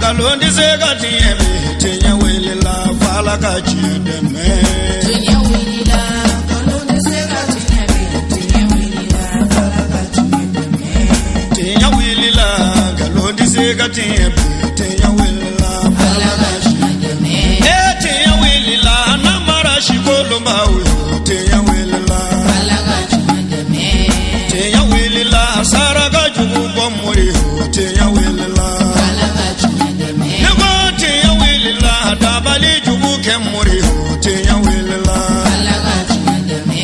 Nkalon tɛ se ka tiɲɛ bi, tiɲɛ wulila f'Ala ka tiɲɛ dɛmɛ. Tiɲɛ wulila, nkalon tɛ se ka tiɲɛ bi, tiɲɛ wulila f'Ala ka tiɲɛ dɛmɛ. Tiɲɛ wulila, nkalon tɛ se ka tiɲɛ bi, tiɲɛ wulila f'Ala Ala ka ka tiɲɛ dɛmɛ. E tiɲɛ wulila, namara si kolonbaw yo, tiɲɛ wulila. Ala ka tiɲɛ dɛmɛ. Tiɲɛ wulila, saraka jugu bɔ mori yo, tiɲɛ wulila. Ala ka tiɲɛ dɛmɛ. Ne ko tiɲɛ wulila, dabali jugu kɛ mori yo, tiɲɛ wulila. Ala ka tiɲɛ dɛmɛ.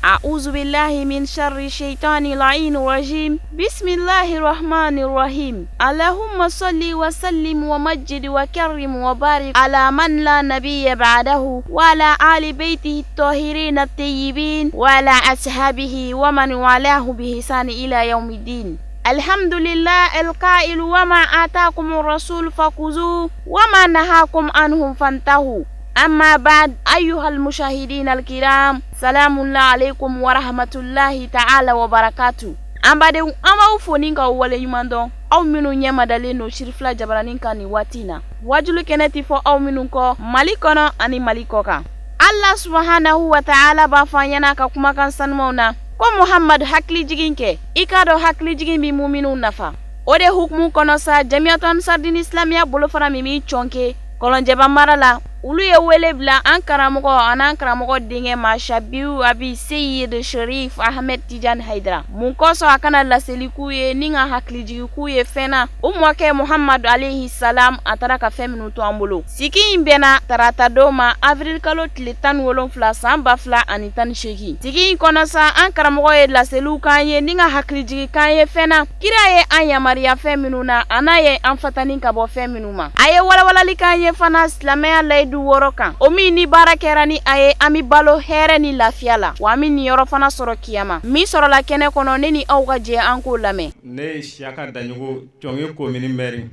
أعوذ بالله من شر الشيطان اللعين الرجيم، بسم الله الرحمن الرحيم. اللهم صل وسلم ومجد وكرم وبارك على من لا نبي بعده وعلى آل بيته الطاهرين الطيبين وعلى أصحابه ومن والاه بإحسان إلى يوم الدين. الحمد لله القائل: وما آتاكم الرسول فخذوه وما نهاكم عنه فانتهوا. أما بعد، أيها المشاهدين الكرام، سلام الله عليكم ورحمة الله تعالى وبركاته. An badenw, an b'aw fo ni k'aw waleɲuman dɔn, aw minnu ɲɛmadalen don Sirifila jabaranin kan nin waati in na. Wajulu kɛnɛ ti fɔ aw minnu kɔ Mali kɔnɔ ani Mali kɔ kan. Allah subhanahu wa ta'ala b'a fɔ an ɲɛna ka kumakan sanumaw na ko: Muhammadu, hakilijigin kɛ, i k'a dɔn hakilijigin bi muminw nafa. O de hukumu kɔnɔ sa, Jamiyatu Ansardini Islamiya bolofara min b'i cɔnke Kɔlɔnjɛba mara la, olu ye wele bila an karamɔgɔ an'an karamɔgɔ denkɛ ma, Shabiu Abi Seyid Sharif Ahmed Tijan Haidara. Mun kosɔn a kana laseli k'u ye ni ka hakilijigi k'u ye fɛn na u mɔkɛ Muhamadu alayhi salam a taara ka fɛn minnu to an bolo. Sigi in bɛnna tarata don ma, avril kalo tile 17, san 2018. Sigi in kɔnɔ sa, an karamɔgɔ ye laseliw k'an ye ni ka hakilijigi k'an ye fɛn na kira ye an yamaruya fɛn minnu na, a n'a ye an fatani ka bɔ fɛn minnu ma. A ye walawalali k'an ye fana silamɛya layidu wɔɔrɔ kan, o min ni baara kɛra ni a ye, an bɛ balo hɛrɛ ni lafiya la, wa an bɛ niyɔrɔ fana sɔrɔ kiyama. Min sɔrɔla kɛnɛ kɔnɔ, ne ni aw ka jɛ an k'o lamɛn. Ne ye Siyaka Daɲogo, Cɔnge komini mɛri.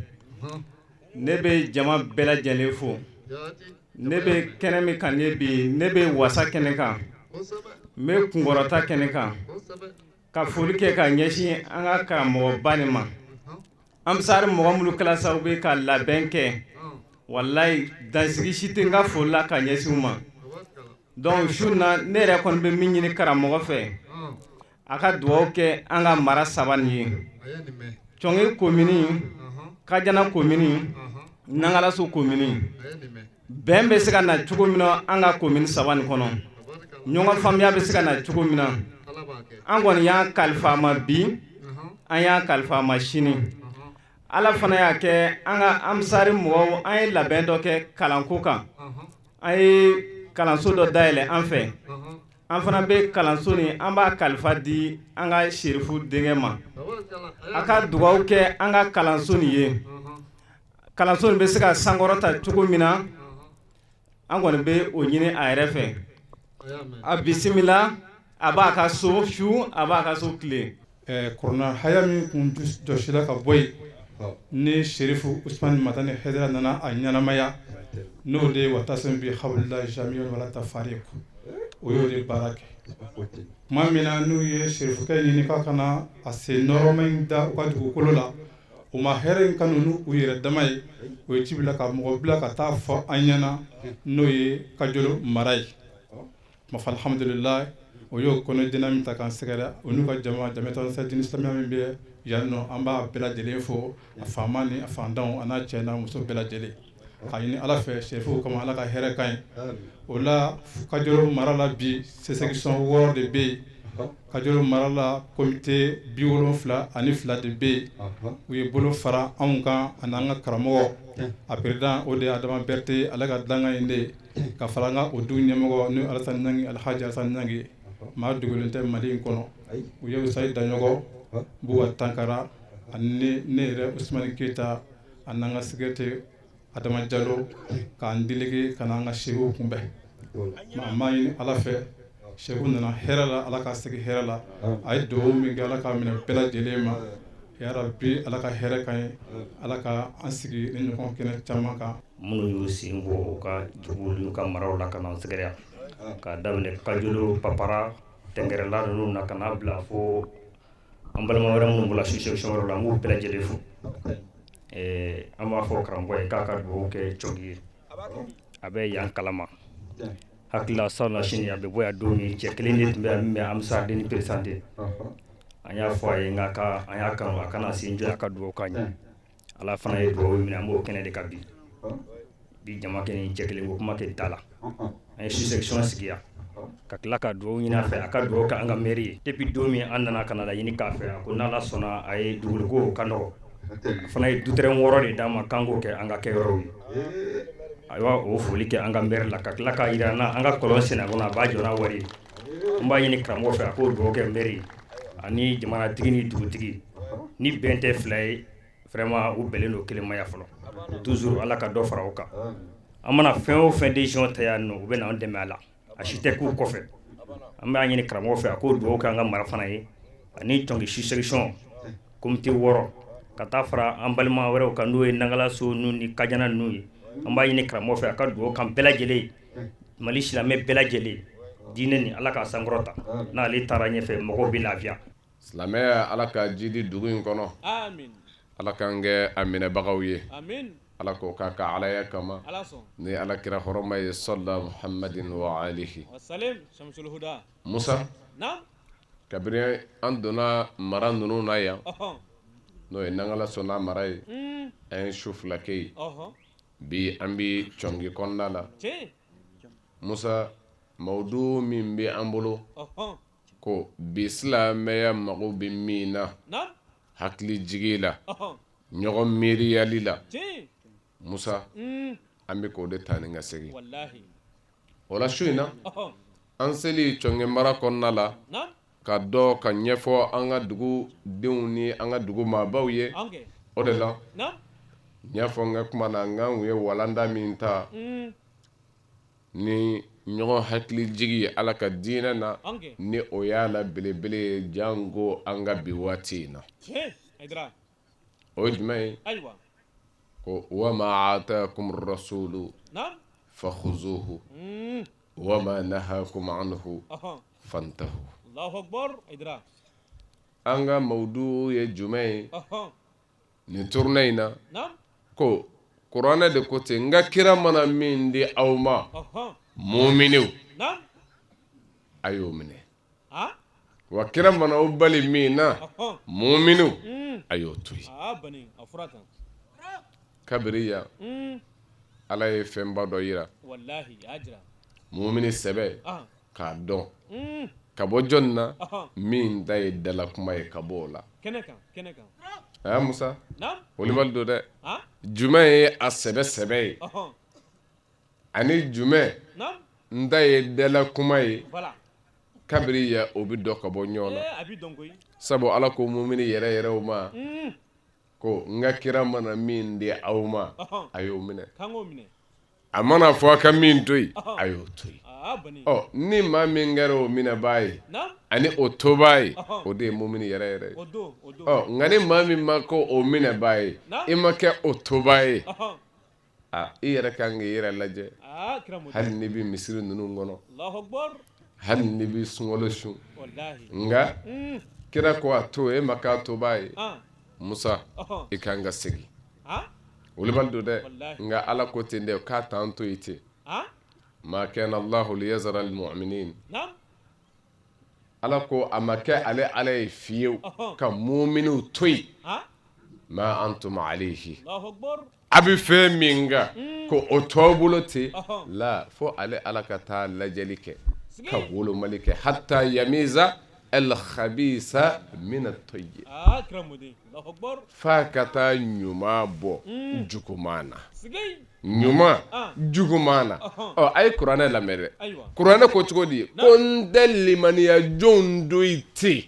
Ne bɛ jama bɛɛ lajɛlen fo. Ne bɛ kɛnɛ min kan ne bi, ne bɛ wasa kɛnɛ kan, n bɛ kunkɔrɔta kɛnɛ kan, ka foli kɛ ka ɲɛsin an ka karamɔgɔba nin ma. Ansari mɔgɔ minnu kɛra sababu ye ka labɛn kɛ, walayi, dansigi si tɛ n ka foli la ka ɲɛsin u ma. Donc su na, ne yɛrɛ kɔni bɛ min ɲini karamɔgɔ fɛ, a ka dugawu kɛ an ka mara saba nin ye: Cɔnge komini, Kajana komini, Nangalaso komini. Bɛn bɛ se ka na cogo min na an ka komini saba nin kɔnɔ, ɲɔgɔn faamuya bɛ se ka na cogo min na. An kɔni y'an kalifa a ma bi, an y'an kalifa a ma sini. Ala fana y'a kɛ, an ka Ansari mɔgɔw, an ye labɛn dɔ kɛ kalanko kan. An ye kalanso dɔ dayɛlɛ an fɛ. An fana bɛ kalanso nin, an b'a kalifa di an ka serifu denkɛ ma. A ka dugawu kɛ an ka kalanso nin ye, kalanso nin bɛ se ka sankɔrɔta cogo min na. An kɔni bɛ o ɲini a yɛrɛ fɛ. A bisimila, a b'a ka so su, a b'a ka so tile. Kuranna haya min kun jɔsila ka bɔ yen ni Serifu Usumani Madani Hayidara nana a ɲɛnamaya, n'o de ye wa'tasimu bi hablillahi jami'an wala tafariqu, o y'o de baara kɛ. Tuma min na n'u ye serifukɛ ɲini k'a ka na a sen nɔrɔma in da u ka dugukolo la, u ma hɛrɛ in kanu n'u yɛrɛ dama ye. O ye ci bila ka mɔgɔ bila ka taa fɔ an ɲɛna, n'o ye Kajolo mara ye. Ma fɔ alhamdulilayi, o y'o kɔnɔ dina min ta k'an sɛgɛrɛ, o n'u ka jama Jamiyatu Ansar Islamiya min bɛ yan nɔ, an b'a bɛɛ lajɛlen fo, a faama ni a fantanw, a n'a cɛ n'a muso bɛɛ lajɛlen, k'a ɲini Ala fɛ serifuw kama, Ala ka hɛrɛ k'an ye. O la, Kajolo mara la bi, section wɔɔrɔ de bɛ yen. Kajolo mara la, comité 72 de bɛ yen. U ye bolo fara anw kan ani an ka karamɔgɔ, a président, o de ye Adama Berete, ale ka dankan ye ne ye, ka fara an ka o du ɲɛmɔgɔ, n'o ye Alasani Ɲangi, Alhaji Alasani Ɲangi, maa dogolen tɛ Mali in kɔnɔ. U ye Usayi Daɲɔgɔ, Buwa Tankara, ani ne yɛrɛ Usumani Keyita, ani an ka secrétaire Adama Jalo, k'an délégué ka na an ka seku kunbɛn. An b'a ɲini Ala fɛ, seku nana hɛrɛ la, Ala ka segin hɛrɛ la. A ye dugawu min kɛ, Ala k'a minɛ bɛɛ lajɛlen ma yarabi. Ala ka hɛrɛ k'an ye, Ala ka an sigi ni ɲɔgɔn kɛnɛ caman kan. Minnu y'u sen bɔ u ka dugu n'u ka maraw la ka na sɛgɛrɛ yan, k'a daminɛ Kajolo, Papara, Tɛngɛrɛla ninnu na, ka n'a bila fo an balima wɛrɛ minnu bɔra sous-section wɛrɛw la, n b'u bɛɛ lajɛlen fo. An b'a fɔ karamɔgɔ ye k'a ka dugawu kɛ Cɔngi ye. A bɛ yan kalama. Hakilila salon sini a bɛ bɔ yan don min, cɛ kelen de tun bɛ yan min bɛ Ansardeni présenté. An y'a fɔ a ye nka ka an y'a kanu a kana sen jɔ a ka dugawu k'an ye. Ala fana ye dugawu minɛ, an b'o kɛnɛ de kan bi. Bi jama kɛ ni cɛ kelen ko kuma tɛ da la. An ye sous-section sigi yan ka tila ka dugawu ɲini a fɛ, a ka dugawu kɛ an ka mairie ye. Depuis don min an nana ka na laɲini k'a fɛ, a ko n'Ala sɔnna a ye dugukolo ka nɔgɔ. A fana ye du terrain 6 de d'an ma k'an k'o kɛ an ka kɛyɔrɔw ye. A y'a o foli kɛ an ka maire la ka tila k'a jira an na an ka kɔlɔn sen a kɔnɔ, a b'a jɔ n'a wari ye. An b'a ɲini karamɔgɔ fɛ a k'o dugawu kɛ maire ye ani jamanatigi ni dugutigi. Ni bɛn tɛ fila ye, vraiment u bɛnnen don kelen ma ya fɔlɔ. Toujours Ala ka dɔ fara o kan. An mana fɛn o fɛn décision ta yan nɔ, u bɛ na an dɛmɛ a la. A si tɛ k'u kɔfɛ. An b'a ɲini karamɔgɔ fɛ a k'o dugawu kɛ an ka mara fana ye ani Cɔngi sous-section comité 6 ka taa fara an balima wɛrɛw kan, n'o ye Nangalaso ninnu ni Kajana ninnu ye. An b'a ɲini karamɔgɔ fɛ a ka dugawu k'an bɛɛ lajɛlen ye, Mali silamɛ bɛɛ lajɛlen. Diinɛ nin, Ala k'a sankɔrɔta. N'ale taara ɲɛfɛ, mɔgɔw bɛ lafiya. Silamɛya, Ala ka jidi dugu in kɔnɔ. Ala k'an kɛ a minɛbagaw ye. Ala k'o k'a ka alaya kama ni Ala kira hɔrɔma ye, sɔla Muhamadin wa alihi. Musa, kabini an donna mara ninnu na yan, n'o ye Nangalaso n'a mara ye, an ye su 2 kɛ yen. Bi an bɛ Cɔngi kɔnɔna la. Musa, mawudu min bɛ an bolo ko bi silamɛya mago bɛ min na, hakili jigi la, ɲɔgɔn miiriyali la, Musa, an bɛ k'o de ta ni ka segin o la su in na. An seli Cɔngi mara kɔnɔna la ka dɔ ka ɲɛfɔ an ka dugu denw ni an ka dugu maabaw ye. O de la n y'a fɔ n ka kuma na, n k'an ye walanda min ta ni ɲɔgɔn hakili jigi ye Ala ka diinɛ na, ni o y'a la belebele ye, janko an ka bi waati in na, o ye jumɛn ye? Ko wa ma atakum rasulu fakhuzuhu wa ma nahakum anhu fantahu. An ka mawudu ye jumɛn ye nin tournée in na? Ko kuranɛ de ko ten, n ka kira mana min di aw ma, muminiw, a y'o minɛ. Wa kira mana aw bali min na, muminiw, a y'o to yen. Kabiri yan, Ala ye fɛnba dɔ yira mumini sɛbɛ k'a dɔn ka bɔ jɔn na min ta ye dalakuma ye ka bɔ o la. Aa Musa, wolomali don dɛ. Jumɛn ye a sɛbɛ sɛbɛ ye ani jumɛn n ta ye dalakuma ye? Kabiri yan, o bɛ dɔn ka bɔ ɲɔgɔn na, sabu Ala ko mumini yɛrɛ yɛrɛw ma ko n ka kira mana min di aw ma, a y'o minɛ. A mana fɔ a ka min to yen, a y'o to yen. Ɔ ni maa min kɛra o minɛbaa ye ani o tobaa ye, o de ye mumini yɛrɛ yɛrɛ ye. Ɔ nka ni maa min ma kɛ o minɛbaa ye, i ma kɛ o tobaa ye, aa, i yɛrɛ kan k'i yɛrɛ lajɛ. Hali n'i bɛ misiri ninnu kɔnɔ, hali n'i bɛ sunkalo sun, nka kira ko a to e ma k'a tobaa ye, Musa, i kan ka segin. Wolobali don dɛ, nka Ala ko ten dɛ, k'a t'an to yen ten. Ma kana Allahu liyazara almu'minin, Ala ko a ma kɛ ale Ala ye fiyewu ka muminiw to yen, ma antum alayhi, a bɛ fɛn min kan ko o t'aw bolo ten la, fo ale Ala ka taa lajɛli kɛ, ka wolomali kɛ, hatta yamiza alkhabisa min at-tayyib, f'a ka taa ɲuman bɔ juguman na, ɲuman juguman na. Ɔ a ye kuranɛ lamɛn dɛ. Kuranɛ ko cogo di? Ko n tɛ limaniya jɔnw to yen ten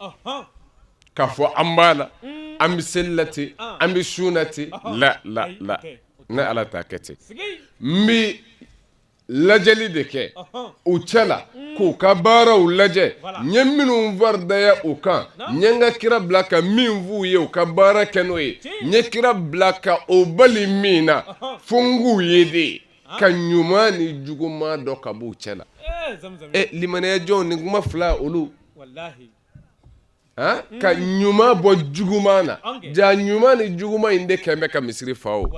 k'a fɔ an b'a la, an bɛ seli la ten, an bɛ sun na ten. La la la, ne Ala t'a kɛ ten. N bɛ lajɛli de kɛ u cɛ la, k'u ka baaraw lajɛ, n ye minnu faridaya u kan, n ye n ka kira bila ka min f'u ye, u ka baara kɛ n'o ye, n ye kira bila ka o bali min na, fo n k'u ye de ka ɲuman ni juguman dɔn ka b'u cɛ la. Ɛ limaniya jɔnw, nin kuma fila olu. Ka ɲuman bɔ juguman na ja ɲuman ni juguman in de kɛlen bɛ ka misiri fa o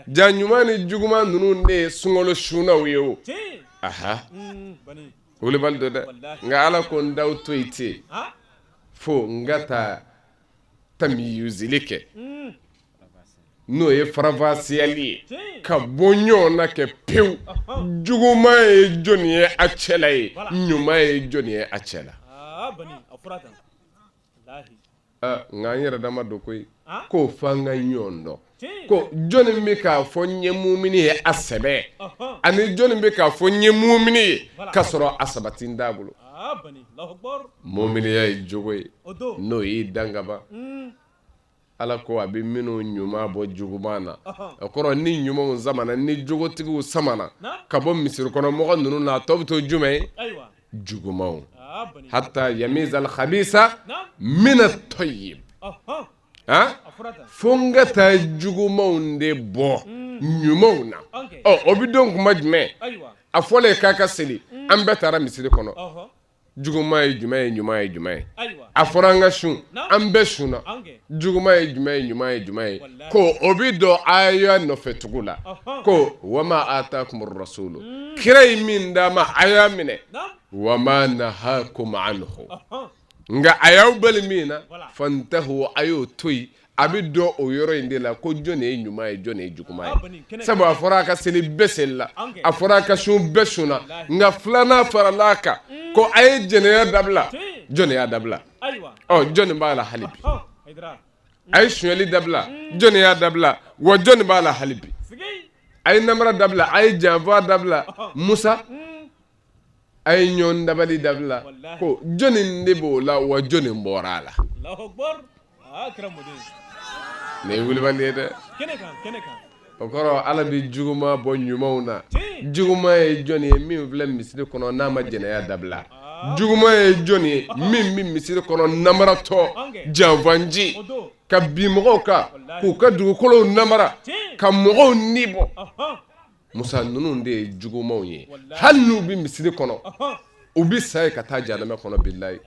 ja ɲuman ni juguman ninnu de ye sunkalo sunnaw ye o aha wulibali don dɛ nka ala ko n t'aw to yen ten fo n ka taa tamiyuzili kɛ n'o ye faranfasiyali ye ka bɔ ɲɔgɔn na kɛ pewu juguman ye jɔni ye a cɛla ye ɲuman ye jɔni ye a cɛla nka an yɛrɛ dama don koyi ko f'an ka ɲɔgɔn dɔn ko jɔni bɛ k'a fɔ n ye mumini ye a sɛbɛ ani jɔni bɛ k'a fɔ n ye mumini ye k'a sɔrɔ a sabati t'a bolo muminiya ye jogo ye n'o y'i dan kaban ala ko a bɛ minnu ɲuman bɔ juguman na o kɔrɔ ni ɲumanw samana ni jogotigiw samana ka bɔ misiri kɔnɔ mɔgɔ ninnu na a tɔ bɛ to jumɛn ye jugumanw hatta yamiza al-khabisa mina tayyib fo n ka taa jugumanw de bɔ ɲumanw na ɔ o bɛ dɔn kuma jumɛn a fɔlen k'a ka seli an bɛɛ taara misiri kɔnɔ juguman ye jumɛn ye ɲuman ye jumɛn ye a fɔra an ka sun an bɛɛ sunna juguman ye jumɛn ye ɲuman ye jumɛn ye ko o bɛ dɔn a y'a nɔfɛ tugu la ko wama atakum rasulu kira ye min d'a ma a y'a minɛ wama nahakum anhu nka a y'aw bali min na fantahu a y'o to yen a bɛ dɔn o yɔrɔ in de la ko jɔn ye ɲuman ye jɔn ye juguman ye sabu a fɔra a ka seli bɛɛ selila a fɔra a ka sun bɛɛ sunna nka filanan farala a kan ko a ye jɛnɛya dabila jɔn y'a dabila ɔ jɔn b'a la hali bi a ye sonyali dabila jɔn y'a dabila wa jɔn b'a la hali bi a ye namara dabila a ye janfa dabila musa a ye ɲɔgɔn dabali dabila ko jɔnni de b'o la wa jɔnni bɔra a la nin ye wulibali ye dɛ o kɔrɔ ala bɛ juguman bɔ ɲumanw na juguman ye jɔnni ye min filɛ misiri kɔnɔ n'a ma jɛnɛya dabila juguman ye jɔnni ye min bɛ misiri kɔnɔ namaratɔ janfanci ka bin mɔgɔw kan k'u ka dugukolow namara ka mɔgɔw ni bɔ Musa ninnu de ye jugumanw ye hali n'u bɛ misiri kɔnɔ u bɛ sa yen ka taa jahanama kɔnɔ bilayi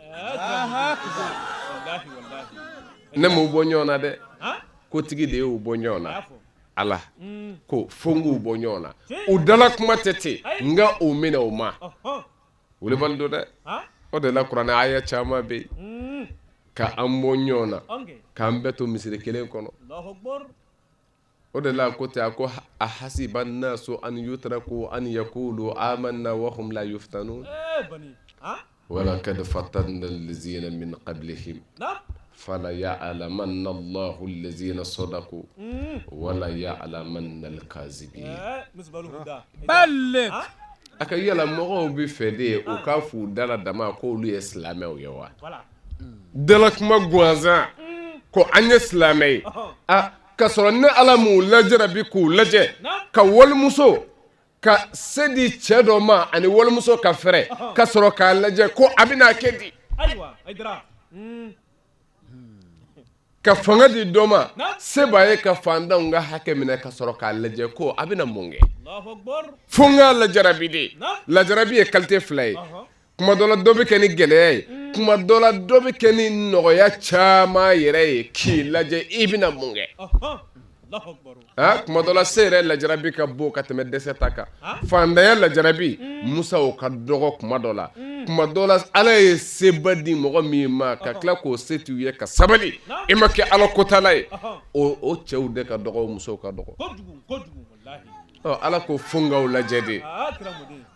ne m'u bɔ ɲɔgɔn na dɛ kotigi de y'u bɔ ɲɔgɔn na ala ko fo n k'u bɔ ɲɔgɔn na u dala kuma tɛ ten nka u minɛ u ma wulibali don dɛ o de la kuranɛ aya caman bɛ yen ka an bɔ ɲɔgɔn na k'an bɛɛ to misiri kelen kɔnɔ O de la ko ten a ko ahasiba nasu an yutraku an yakulu amanna wa hum la yuftanun walakad fatanna lazina min qablihim fala ya'lamanna Allahu lazina sadaku wala ya'lamanna al-kazibin a ka yala mɔgɔw bɛ fɛ de u k'a f'u dala dama k'olu ye silamɛw ye wa dala kuma gansan ko an ye silamɛ ye ka sɔrɔ ne ala m'u lajarabi k'u lajɛ ka walimuso ka se di cɛ dɔ ma ani walimuso ka fɛrɛ ka sɔrɔ k'a lajɛ ko a bɛna kɛ di ka fanga di dɔ ma se b'a ye ka fantanw ka hakɛ minɛ ka sɔrɔ k'a lajɛ ko a bɛna mun kɛ fo n k'a lajarabi de lajarabi ye qualité fila ye kuma dɔ la dɔ bɛ kɛ ni gɛlɛya ye kuma dɔ la dɔ bɛ kɛ ni nɔgɔya caman yɛrɛ ye k'i lajɛ i bɛna mun kɛ kuma dɔ la se yɛrɛ lajarabi ka bon ka tɛmɛ dɛsɛ ta kan fantanya lajarabi musa o ka dɔgɔ kuma dɔ la kuma dɔ la ala ye seba di mɔgɔ min ma ka tila k'o se t'u ye ka sabali i ma kɛ ala kotala ye o cɛw de ka dɔgɔ musow ka dɔgɔ ala ko fo n k'aw lajɛ de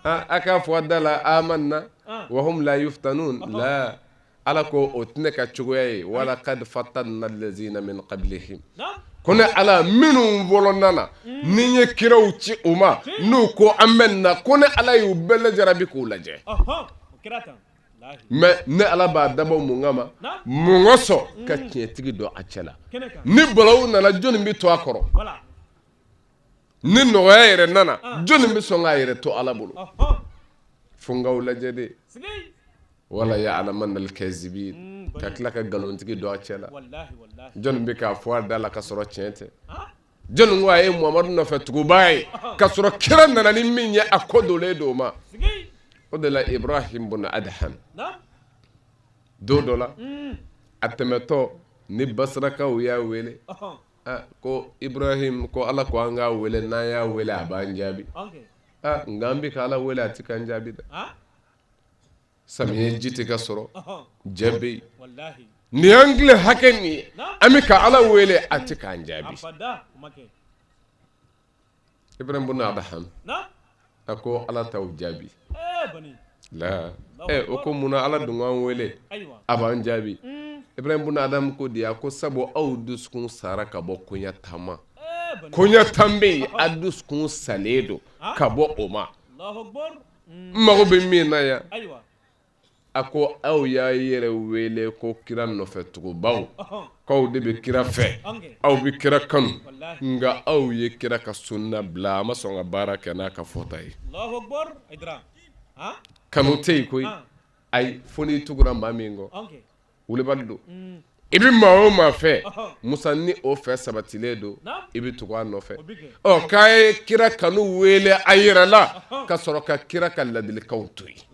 a k'a fɔ a da la amanna wa hum la yuftanun la ala ko o tɛ ne ka cogoya ye walakad fatanna lazina min qablihim ko ne ala minnu fɔlɔ nana ni n ye kiraw ci u ma n'u ko an bɛ na ko ne ala y'u bɛɛ lajarabi k'u lajɛ mais ne ala b'a dabɔ mun kama mun kosɔn ka tiɲɛtigi dɔn a cɛ la ni balawu nana jɔnni bɛ to a kɔrɔ ni nɔgɔya yɛrɛ nana jɔnni bɛ sɔn k'a yɛrɛ to ala bolo fo n k'aw lajɛ de wala ya'lamanna al-kazibin ka tila ka nkalontigi dɔn a cɛ la jɔnni bɛ k'a fɔ a da la ka sɔrɔ tiɲɛ tɛ jɔnni ko a ye Muhamadu nɔfɛ tugubaa ye ka sɔrɔ kira nana ni min ye a kɔ donnen don o ma o de la Ibrahim bun Adham don dɔ la. A tɛmɛtɔ ni basirakaw y'a wele ko Ibrahim ko Ala ko an k'a wele n'an y'a wele a b'an jaabi nka an bɛ ka Ala wele a tɛ k'an jaabi dɛ samiyɛ ji tɛ ka sɔrɔ jɛ bɛ yen nin y'an tile hakɛ nin ye an bɛ ka Ala wele a tɛ k'an jaabi Ibrahim bun Adham a ko Ala t'aw jaabi la o ko munna Ala dun k'an wele a b'an jaabi Ibrahim bun Adham ko di a ko sabu aw dusukun sara ka bɔ koɲɛ tan ma koɲɛ tan bɛ yen a dusukun salen don ka bɔ o ma n mago bɛ min na yan a ko aw y'a yɛrɛ wele ko kira nɔfɛ tugubaw k'aw de bɛ kira fɛ aw bɛ kira kanu nka aw ye kira ka sunna bila a ma sɔn ka baara kɛ n'a ka fɔta ye kanu tɛ yen koyi ayi fo n'i tugura maa min kɔ wulibali don i bɛ maa o maa fɛ musa ni o fɛ sabatilen don i bɛ tugu a nɔfɛ ɔ k'a ye kira kanu wele a yɛrɛ la ka sɔrɔ ka kira ka ladilikanw to yen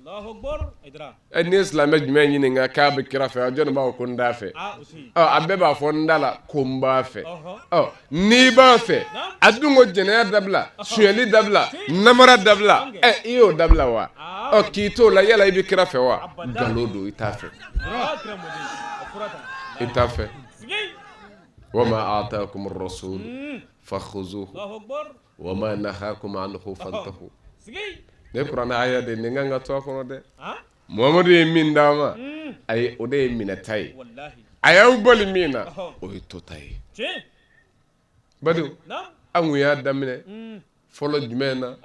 ɛ n'i ye silamɛ jumɛn ɲininka k'a bɛ kira fɛ jɔnni b'a fɔ ko n t'a fɛ ɔ a bɛɛ b'a fɔ n da la ko n b'a fɛ ɔ n'i b'a fɛ a dun ko jɛnɛya dabila sonyɛli dabila namara dabila ɛ i y'o dabila wa ɔ k'i t'o la yala i bɛ kira fɛ wa nkalon don i t'a fɛ i t'a fɛ wa ma atakum rasul fakhuzuhu wa ma nahakum anhu fantahu ne kuranɛ aya de nin kan ka to a kɔnɔ dɛ Muhamadu ye min d'an ma ayi o de ye minɛta ye a y'aw bali min na o ye tota ye badenw an kun y'a daminɛ fɔlɔ jumɛn na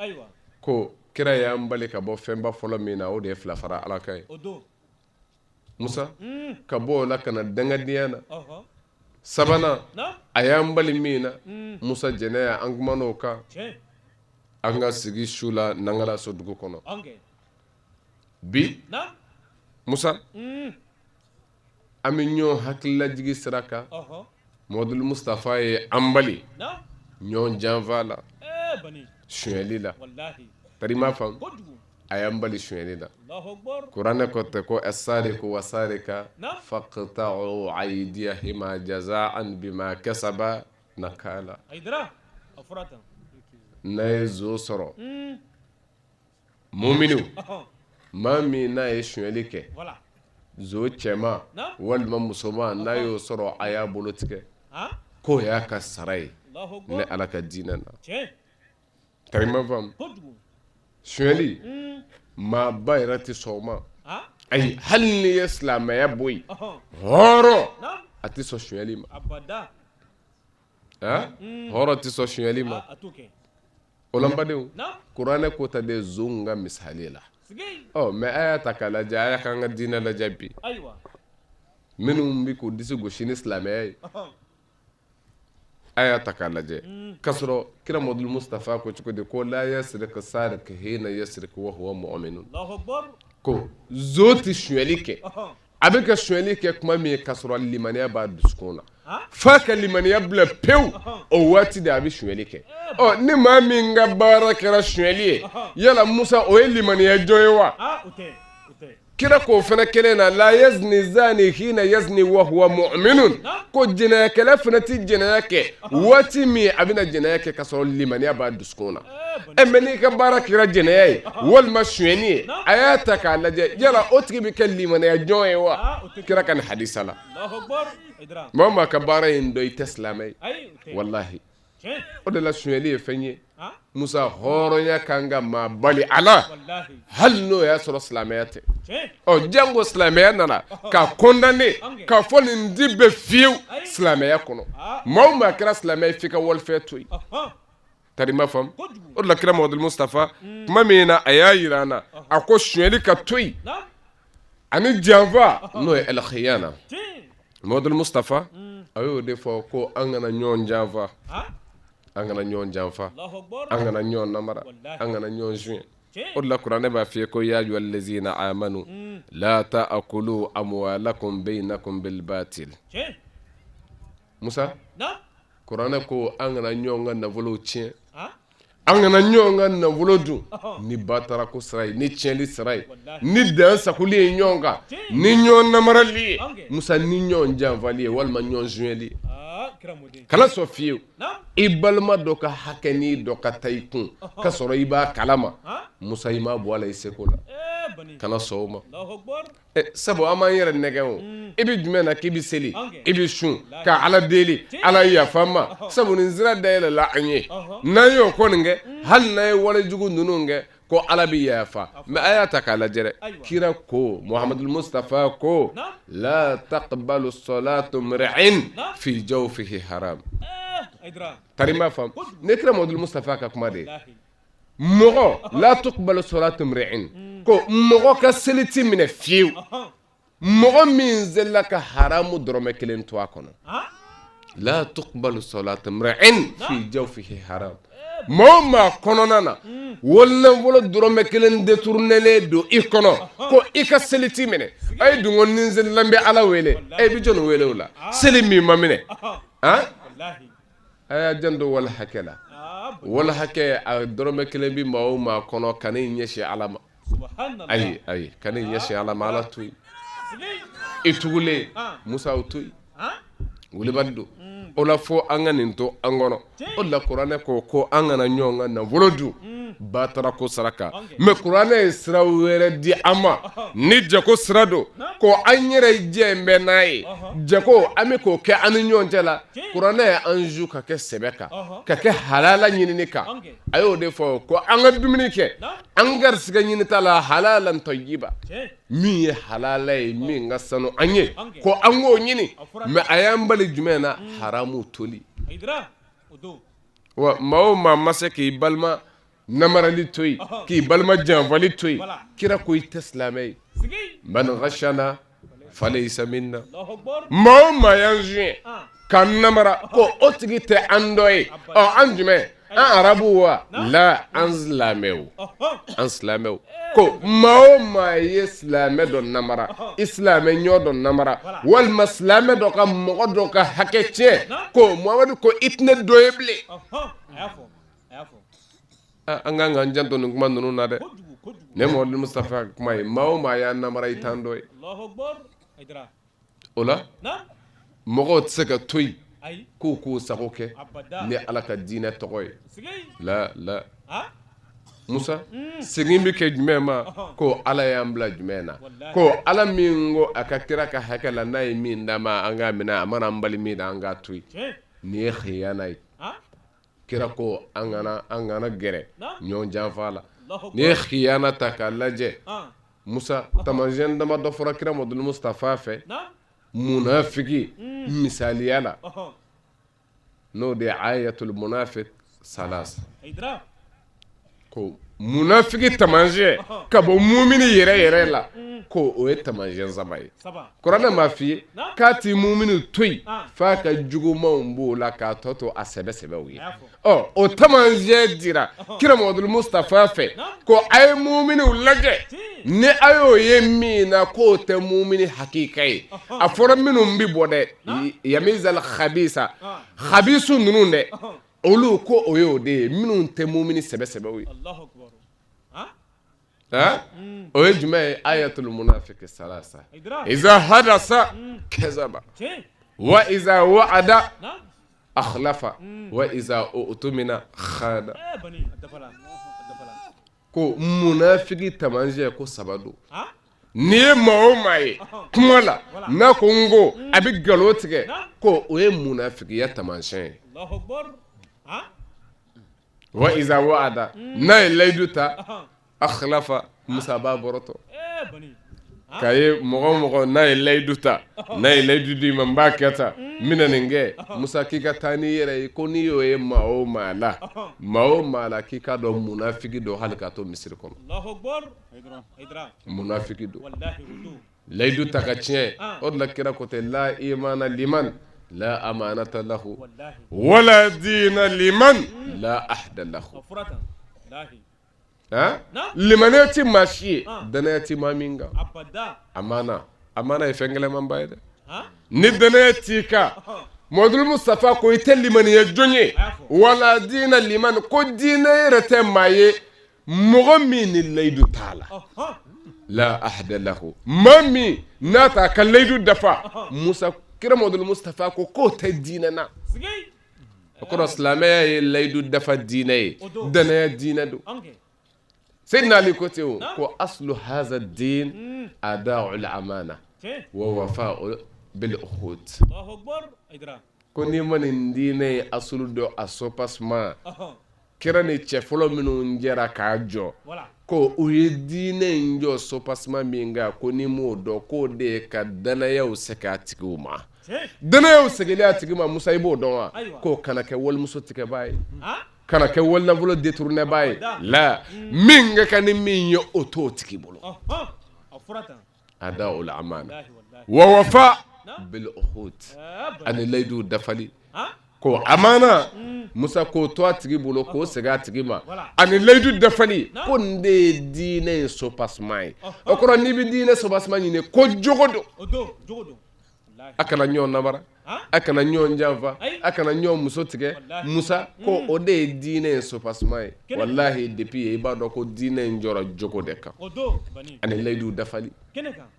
ko kira y'an bali ka bɔ fɛnba fɔlɔ min na o de ye fila fara ala kan ye musa ka bɔ o la ka na dangadenya na sabanan a y'an bali min na musa jɛnɛya an kumana o kan an ka sigi su la nangalaso dugu kɔnɔ bi musa an bɛ ɲɔgɔn hakililajigi sira kan Mamadu Mustafa ye an bali ɲɔgɔn janfa la sonyɛli la tari m'a faamu a y'an bali sonyɛli la kuranɛ ko tɛ ko asariku wasarika faqta'u aydiyahima jazaan bima kasaba nakala n'a ye zo sɔrɔ Muminu maa min n'a ye sonyɛli kɛ zo cɛman walima musoman n'a y'o sɔrɔ a y'a bolo tigɛ k'o y'a ka sara ye ne ala ka diinɛ na tari m'a faamu sonyɛli maaba yɛrɛ tɛ sɔn o ma ayi hali n'i ye silamɛya bɔ yen hɔrɔn a tɛ sɔn sonyɛli ma hɔrɔn tɛ sɔn sonyɛli ma o la n badenw kuranɛ ko ta de zon ka misali la ɔ mɛ a y'a ta k'a lajɛ a y'a k'an ka diinɛ lajɛ bi minnu bɛ k'u disi gosi ni silamɛya ye a y'a ta k'a lajɛ k'a sɔrɔ kira Mamadu Mustafa ko cogo di ko la yasriku sariku hina yasriku wa huwa mu'minun ko zo tɛ sonyɛli kɛ a bɛ ka sonyɛli kɛ tuma min ye k'a sɔrɔ limaniya b'a dusukun na f'a ka limaniya bila pewu o waati de a bɛ sonyɛli kɛ ɔ ni maa min ka baara kɛra sonyɛli ye yala Musa o ye limaniya jɔn ye wa kira k'o fana kelen na la yazni zani hina yazni wa huwa mu'minun ko jɛnɛyakɛla fana tɛ jɛnɛya kɛ waati min a bɛna jɛnɛya kɛ k'a sɔrɔ limaniya b'a dusukun na ɛ mɛ n'i ka baara kɛra jɛnɛya ye walima sonyɛni ye a y'a ta k'a lajɛ yala o tigi bɛ kɛ limaniya jɔn ye wa kira ka nin hadisa la maa o maa ka baara in dɔn i tɛ silamɛ ye walahi o de la sonyɛli ye fɛn ye musa hɔrɔnya kan ka maa bali a la hali n'o y'a sɔrɔ silamɛya tɛ ɔ janko silamɛya nana k'a condamner k'a fɔ nin ti bɛn fiyewu silamɛya kɔnɔ maa o maa kɛra silamɛ ye f'i ka walifɛn to yen tari ma faamu o de la kira Mamadu Mustafa tuma min na a y'a jira an na a ko sonyɛli ka to yen ani janfa n'o ye alkhiyana Mamadu Mustafa a y'o de fɔ ko an kana ɲɔgɔn janfa an kana ɲɔgɔn janfa an kana ɲɔgɔn namara an kana ɲɔgɔn suɲɛ o de la kuranɛ b'a f'i ye ko ya ayyuhal lazina amanu la ta'kulu amwalakum bainakum bil batil Musa kuranɛ ko an kana ɲɔgɔn ka nafolow tiɲɛ An kana ɲɔgɔn ka nafolo dun ni batarako sira ye, ni tiɲɛli sira ye, ni dan sagoli ye ɲɔgɔn kan, ni ɲɔgɔn namarali ye, Musa, ni ɲɔgɔn janfali ye walima ɲɔgɔn sonyali ye. Kana sɔn fiyewu i balima dɔ ka hakɛnin dɔ ka taa i kun ka sɔrɔ i b'a kalama, Musa, i m'a bɔ a la i seko la. Kana sɔn o ma. Sabu an b'an yɛrɛ nɛgɛn o i bɛ jumɛn na k'i bɛ seli, i bɛ sun ka Ala deli, Ala yafa n ma, sabu nin sira dayɛlɛla an ye, n'an y'o kɔni kɛ, hali n'an ye walejugu ninnu kɛ ko Ala bɛ yafa. Mais a y'a ta k'a lajɛ dɛ, kira ko, Muhamadul Mustafa ko, la taqbalu salatu mri'in fi jawfihi haram. Tari n b'a faamu, ne kira Muhamadul Mustafa ka kuma de ye. Mɔgɔ la tuqbalu salatu mri'in, ko mɔgɔ ka seli ti minɛ fiyewu, mɔgɔ min selila ka haramu dɔrɔmɛ kelen to a kɔnɔ. La tuqbalu salatu mri'in fi jawfihi haram. Maa o maa kɔnɔna na walinafolo dɔrɔmɛ kelen détournélen don i kɔnɔ, ko i ka seli ti minɛ. A ye dun ko ni n selila n bɛ Ala wele, e bɛ jɔni wele o la seli min ma minɛ? A y'a janto wali hakɛ la. Wali hakɛ a dɔrɔmɛ kelen bɛ maa o maa kɔnɔ, kan'i ɲɛsin Ala ma. Ayi, ayi, kan'i ɲɛsin Ala ma, Ala to yen. I tugulen Musa, o to yen, wulibali don o la. Fo an ka nin to an kɔnɔ. O de la kuranɛ ko ko an kana ɲɔgɔn ka nafolo dun batarako sira kan. Mais kuranɛ ye sira wɛrɛ di an ma ni jago sira don, ko an yɛrɛ jɛ bɛ n'a ye jago, an bɛ k'o kɛ an ni ɲɔgɔn cɛ la. Kuranɛ ye an zu ka kɛ sɛbɛ kan, ka kɛ halala ɲinini kan. A y'o de fɔ ko an ka dumuni kɛ an garisigɛ ɲinita la, halalan tayyiba, min ye halala ye, min ka sanu an ye, ko an k'o ɲini. Mais a y'an bali jumɛn na? Haramu toli. Wa maa o maa ma se k'i balima namarali to yen, k'i balima janfali to yen, kira ko i tɛ silamɛ ye. Man ghashana falaysa minna. Maa o maa y'an suɲɛ k'an namara, ko o tigi tɛ an dɔ ye. Ɔ, an jumɛn? An arabu wa la, an silamɛw, an silamɛw. Ko maa o maa ye silamɛ dɔ namara, i silamɛ ɲɔ dɔ namara, walima silamɛ dɔ ka mɔgɔ dɔ ka hakɛ tiɲɛ, ko Muhamadu ko i tɛ ne dɔ ye bilen. An kan k'an janto nin kuma ninnu na dɛ. Ne Muhamadu Mustafa ka kuma ye, maa o maa y'an namara, i t'an dɔ ye. O la mɔgɔw tɛ se ka to yen k'u k'u sago kɛ ni Ala ka diinɛ tɔgɔ ye. La la Musa, segin bɛ kɛ jumɛn ma? Ko Ala y'an bila jumɛn na? Ko Ala min ko a ka kira ka hakɛ la, n'a ye min d'an ma, an k'a minɛ, a mana an bali min na, an k'a to yen. Nin ye khiyana ye. Kira ko an kana gɛrɛ ɲɔgɔn janfa la. N'i ye khiyana ta k'a lajɛ, Musa, taamasiyɛn damadɔ fɔra kira Muhamadu Mustafa fɛ munafiki misaliya la, n'o de ye ayatul munafik salasa, ko munafiki taamasiyɛn ka bɔ mumini yɛrɛ yɛrɛ la, ko o ye taamasiyɛn saba ye. Kuranɛ m'a f'i ye k'a ti mumini to yen f'a ka jugumanw b'o la k'a tɔ to a sɛbɛ sɛbɛw ye. Ɔ, o taamasiyɛn dira kira Muhamadu Mustafa fɛ ko a ye muminiw lajɛ, ni a y'o ye min na, k'o tɛ mumini hakika ye. A fɔra minnu bɛ bɔ dɛ, yamizal khabisa, khabisu ninnu dɛ, olu ko o y'o de ye minnu tɛ mumini sɛbɛ sɛbɛw ye. O ye jumɛn ye? Ayatul munafiki salasa, iza hadasa kazaba, wa iza wa'ada akhlafa, wa iza utumina khana. Ko munafiki taamasiyɛn ko saba don. N'i ye maa o maa ye kuma la, n'a ko n ko a bɛ nkalon tigɛ, ko o ye munafigiya taamasiyɛn ye. Wa iza wa'ada, n'a ye layidu ta, akhlafa, Musa b'a bɔrɔtɔ. K'a ye mɔgɔ o mɔgɔ n'a ye layidu ta, n'a ye layidu d'i ma, n b'a kɛ tan, n bɛna nin kɛ, Musa k'i ka taa n'i yɛrɛ ye. Ko n'i y'o ye maa o maa la, maa o maa la, k'i k'a dɔn munafiki don hali k'a to misiri kɔnɔ, munafiki don. Layidu ta ka tiɲɛ. O de la kira ko ten, la imana liman la amanata lahu, wala dina liman la ahda lahu. Limaniya tɛ maa si ye danaya tɛ maa min kan. Amana, amana ye fɛn gɛlɛnmanba ye dɛ. Ni danaya t'i kan, Mamadu Mustafa ko i tɛ limaniya jɔn ye wala diina liman ko diinɛ yɛrɛ tɛ maa ye mɔgɔ min ni layidu t'a la la ahda lahu maa min n'a t'a ka layidu dafa Musa kira Mamadu Mustafa ko k'o tɛ diinɛ na o kɔrɔ silamɛya ye layidu dafa diinɛ ye dannaya diinɛ don Seydina Ali ko ten o ko aslu haza din ada'ul amana wa wafa'u bil uhud ko n'i ma nin diinɛ ye asulu dɔn a soubassement kira ni cɛ fɔlɔ minnu jɛra k'a jɔ ko u ye diinɛ in jɔ soubassement min kan ko n'i m'o dɔn k'o de ye ka dannayaw segin a tigiw ma dannayaw seginni a tigi ma Musa i b'o dɔn wa k'o kana kɛ walimuso tigɛbaa ye kana kɛ walinafolo détournébaa ye la min ka kan ni min ye o t'o tigi bolo ada'ul amana wa wafa bil uhud ani layidu dafali ko amana Musa k'o to a tigi bolo k'o segin a tigi ma ani layidu dafali ko nin de ye diinɛ in soubassement ye o kɔrɔ n'i bɛ diinɛ soubassement ɲini ko jogo don a kana ɲɔgɔn nabara a kana ɲɔgɔn janfa a kana ɲɔgɔn muso tigɛ Musa ko o de ye diinɛ in soubassement ye walahi depuis yen i b'a dɔn ko diinɛ in jɔra jogo de kan ani layidu dafali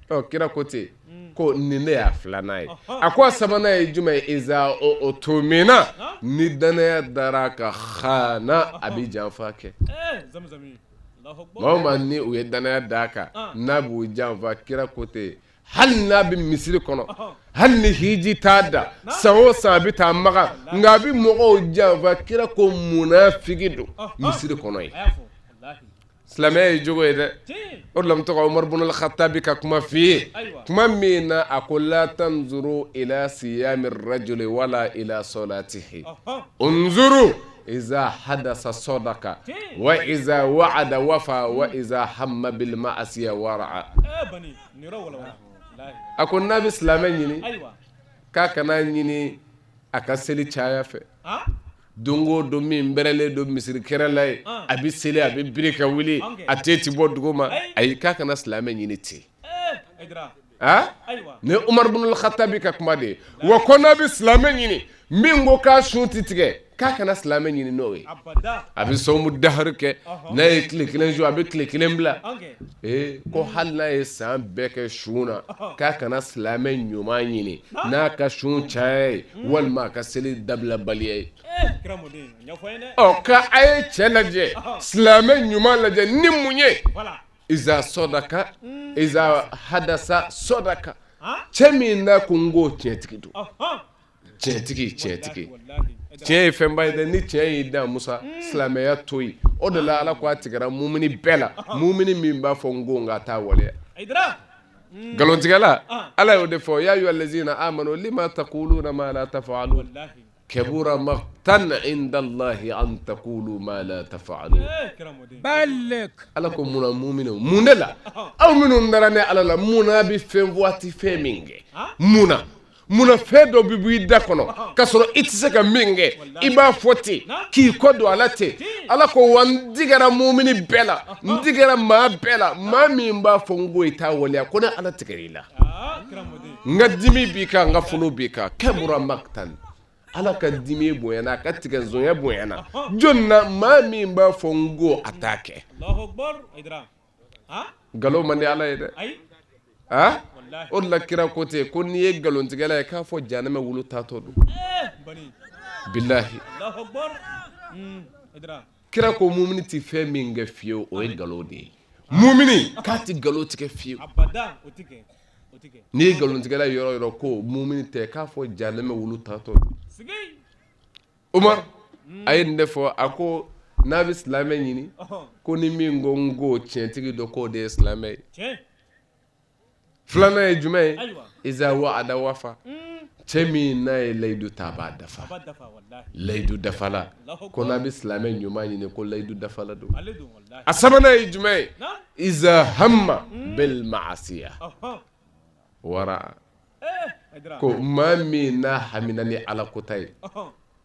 ɔ kira ko ten ko nin de y'a filanan ye a ko a sabanan ye jumɛn ye iza utumina ni dannaya dara a kan khana a bɛ janfa kɛ maa o maa ni u ye dannaya d'a kan n'a b'u janfa kira ko ten hali n'a bɛ misiri kɔnɔ hali ni hiji t'a da san o san a bɛ taa Makan nka a bɛ mɔgɔw janfa kira ko munafigi don misiri kɔnɔ yen silamɛya ye jogo ye dɛ o de la n bɛ to ka Umaru bun Alkhatabi ka kuma f'i ye kuma min na a ko la tanzuru ila siyami rajuli wala ila salatihi unzuru iza hadasa sadaka wa iza wa'ada wafa wa iza hamma bil ma'asiya wara'a a ko n'a bɛ silamɛ ɲini k'a kana ɲini a ka seli caya fɛ don o don min bɛrɛlen don misiri kɛrɛ la ye a bɛ seli a bɛ biri ka wuli a ten tɛ bɔ dugu ma ayi k'a kana silamɛ ɲini ten aa ni Umaru bun Alkhatabi ka kuma de ye wa ko n'a bɛ silamɛ ɲini min ko k'a sun tɛ tigɛ k'a kana silamɛ ɲini n'o ye a bɛ sɔmu dahari kɛ n'a ye tile kelen sun a bɛ tile kelen bila ee ko hali n'a ye san bɛɛ kɛ sun na k'a kana silamɛ ɲuman ɲini n'a ka sun caya ye walima a ka seli dabilabaliya ye ɔ ka a ye cɛ lajɛ silamɛ ɲuman lajɛ ni mun ye iza sɔdaka iza hadasa sɔdaka cɛ min n'a ko n ko tiɲɛtigi don tiɲɛtigi tiɲɛtigi tiɲɛ ye fɛnba ye dɛ ni tiɲɛ y'i dan Musa silamɛya to yen o de la Ala ko a tigɛra mumini bɛɛ la mumini min b'a fɔ n ko nka a t'a waleya nkalontigɛla Ala y'o de fɔ ya ayuha lazina amanu lima taquluna ma la taf'alun kabura maqtan inda Allahi an taqulu ma la taf'alun Ala ko mun na mumini mun de la aw minnu dara ne Ala la mun na a bɛ fɛn fɔ a tɛ fɛn min kɛ mun na munna fɛn dɔ bɛ bɔ i da kɔnɔ k'a sɔrɔ i tɛ se ka min kɛ i b'a fɔ ten k'i kɔ don a la ten ala ko wa n digɛra mumini bɛɛ la n digɛra maa bɛɛ la maa min b'a fɔ n ko i t'a waleya ko ne ala tigɛra i la n ka dimi b'i kan n ka funu b'i kan kabura maqtan ala ka dimi bonyana a ka tigɛ zonya bonyana jɔn na maa min b'a fɔ n ko a t'a kɛ nkalon man di ala ye dɛ a o de la kira ko ten ko n'i ye nkalontigɛla ye k'a fɔ janɛmɛ wulu taatɔ don bilahi kira ko mumini tɛ fɛn min kɛ fiyewu o ye nkalon de ye mumini k'a tɛ nkalon tigɛ fiyewu n'i ye nkalontigɛla yɔrɔ yɔrɔ ko mumini tɛ k'a fɔ janɛmɛ wulu taatɔ don Umar a ye nin de fɔ a ko n'a bɛ silamɛ ɲini ko ni min ko n ko tiɲɛtigi don k'o de ye silamɛ ye filanan ye jumɛn ye iza wa'ada wafa cɛ min n'a ye layidu ta a b'a dafa layidu dafala ko n'a bɛ silamɛ ɲuman ɲini ko layidu dafala don a sabanan ye jumɛn ye iza hamma bil ma'asiya wara ko maa min n'a hamina ni ala kota ye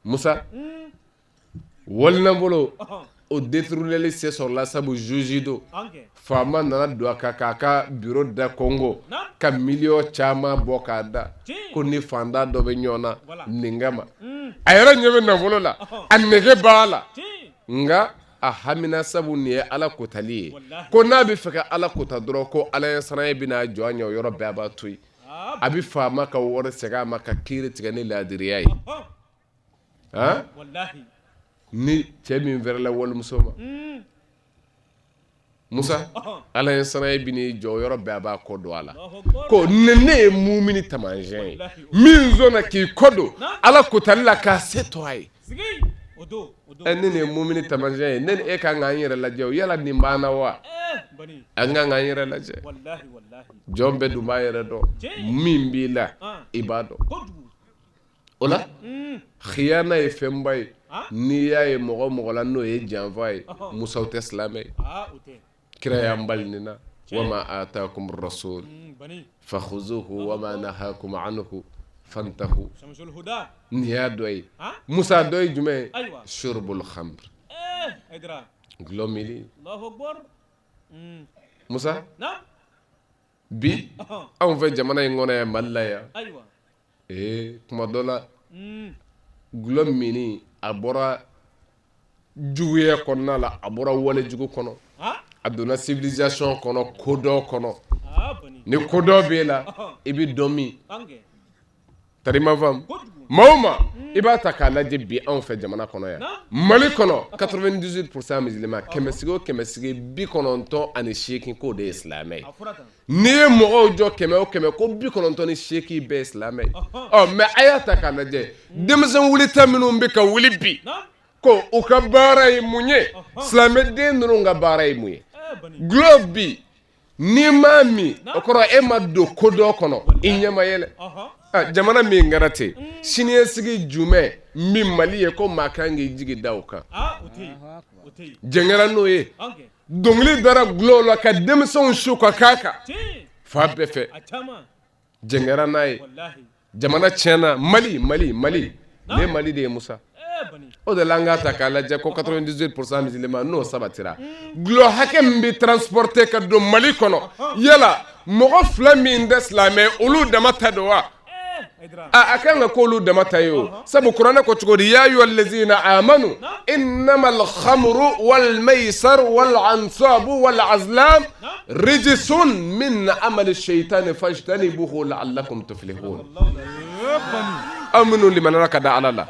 musa walinafolo O détourneli se sɔrɔla sabu juge don. Faama nana don a kan k'a ka bureau da kɔnkɔn ka miliyɔn caman bɔ k'a da ko ni fantan dɔ bɛ ɲɔgɔn na nin kama. A yɛrɛ ɲɛ bɛ nafolo la, a nege b'a la, nka a hamina sabu nin ye Ala kotali ye, ko n'a bɛ fɛ ka Ala kota dɔrɔn ko Ala ɲɛsiranɲɛ bɛna jɔ a ɲɛ o yɔrɔ bɛɛ a b'a to yen. A bɛ faama ka wari segin a ma ka kiiri tigɛ ni laadiriya ye. Ni cɛ min fɛrɛla walimuso ma Musa Ala ɲɛsiranɲɛ bɛn'i jɔ yɔrɔ bɛɛ a b'a kɔ don a la ko ne ne ye mumini taamasiyɛn ye min sɔnna k'i kɔ don Ala kotali la k'a se to a ye ni nin ye mumini taamasiyɛn ye ne ni e ka kan k'an yɛrɛ lajɛ yala nin b'an na wa an ka kan k'an yɛrɛ lajɛ jɔn bɛɛ dun b'a yɛrɛ dɔn min b'i la i b'a dɔn o la khiyana ye fɛnba ye n'i y'a ye mɔgɔ mɔgɔ la n'o ye janfa ye Musa o tɛ silamɛ ye kira y'an bali nin na wama atakum rasul fakhuzuhu wama nahakum anhu fantahu nin y'a dɔ ye Musa dɔ ye jumɛn ye shurbul khamr dɔlɔ minni Musa bi anw fɛ jamana in kɔnɔ yan Mali la yan ee tuma dɔ la dɔlɔ minni a bɔra juguya kɔnɔna la a bɔra wale jugu kɔnɔ a donna civilisation kɔnɔ kodɔn kɔnɔ ni kodɔn b'e la i bɛ dɔ min tari ma faamu maa o maa i b'a ta k'a lajɛ bi anw fɛ jamana kɔnɔ yan Mali kɔnɔ 98 pourcent musulman kɛmɛ sigi o kɛmɛ sigi 98 k'o de ye silamɛ ye n'i ye mɔgɔw jɔ kɛmɛ o kɛmɛ ko 98 bɛɛ ye silamɛ ye ɔ mais a y'a ta k'a lajɛ denmisɛn wulita minnu bɛ ka wuli bi ko u ka baara ye mun ye silamɛden ninnu ka baara ye mun ye dɔlɔ bi n'i m'a min o kɔrɔ e ma don kodɔn kɔnɔ i ɲɛ ma yɛlɛ jamana min kɛra ten siniɲɛsigi jumɛn min Mali ye ko maa kan k'i jigi da o kan jɛn kɛra n'o ye dɔnkili dara dɔlɔ la ka denmisɛnw su ka k'a kan fan bɛɛ fɛ jɛn kɛra n'a ye jamana tiɲɛna Mali Mali Mali ne Mali de ye Musa o de la an k'a ta k'a lajɛ ko 98 pourcent musulman n'o sabatira dɔlɔ hakɛ min bɛ transporter ka don Mali kɔnɔ yala mɔgɔ fila min tɛ silamɛ olu dama ta don wa a kan ka k'olu dama ta ye o sabu kuranɛ ko cogo di ya ayyuhal ladzina amanu innamal khamru wal maisar wal ansabu wal azlam rijsun min amali shaytani fajtanibuhu la'allakum tuflihun aw minnu limaniyara ka da Ala la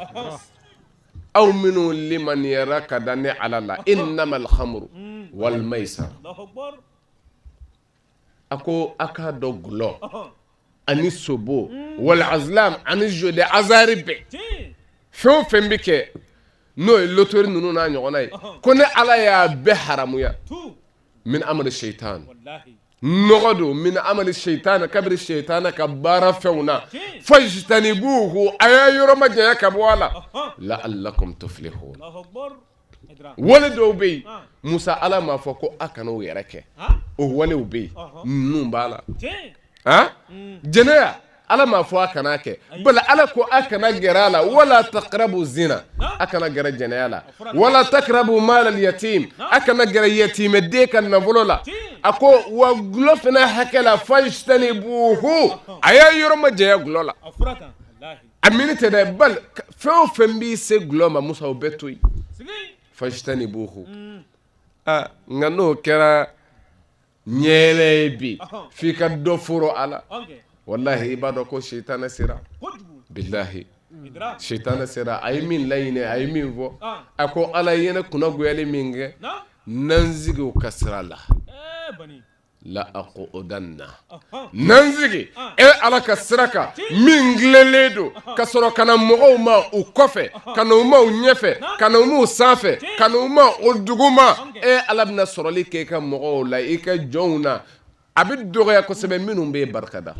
aw minnu limaniyara ka da ne Ala la innamal khamru wal maisar a ko a k'a dɔn gulɔ ani sobo wal azlam ani jeu de hasard bɛɛ fɛn o fɛn bɛ kɛ n'o ye loterie ninnu n'a ɲɔgɔnna ye ko ne Ala y'a bɛɛ haramuya min amali shaytan nɔgɔ don min amali shaytan kabiri shaytan ka baara fɛnw na fajtanibuhu a y'a yɔrɔ majanya ka bɔ a la la'allakum tuflihun wale dɔw bɛ yen Musa Ala m'a fɔ ko a kana o yɛrɛ kɛ o walew bɛ yen ninnu b'a la jɛnɛya Ala m'a fɔ a kana kɛ bali Ala ko a kana gɛrɛ a la wala taqrabu zina a kana gɛrɛ jɛnɛya la wala taqrabu malal yatim a kana gɛrɛ yatimɛden ka nafolo la a ko wa gulɔ fana hakɛ la fajtanibuhu a y'a yɔrɔ majanya gulɔ la a minni tɛ dɛ bali fɛn o fɛn b'i se gulɔ ma Musa o bɛɛ to yen fajtanibuhu aa nka n'o kɛra ɲɛɛlɛ ye bi f'i ka dɔ foro a la walahi i b'a dɔn ko sitanɛ sera bilahi sitanɛ sera a ye min laɲini a ye min fɔ a ko Ala ye ne kunnagoyali min kɛ na n sigi o ka sira la la aqudanna na n sigi e Ala ka sira kan min tilennen don ka sɔrɔ ka na mɔgɔw ma u kɔfɛ ka na u ma u ɲɛfɛ ka na u ma u sanfɛ ka na u ma u duguma e Ala bɛna sɔrɔli kɛ i ka mɔgɔw la i ka jɔnw na a bɛ dɔgɔya kosɛbɛ minnu bɛ barika da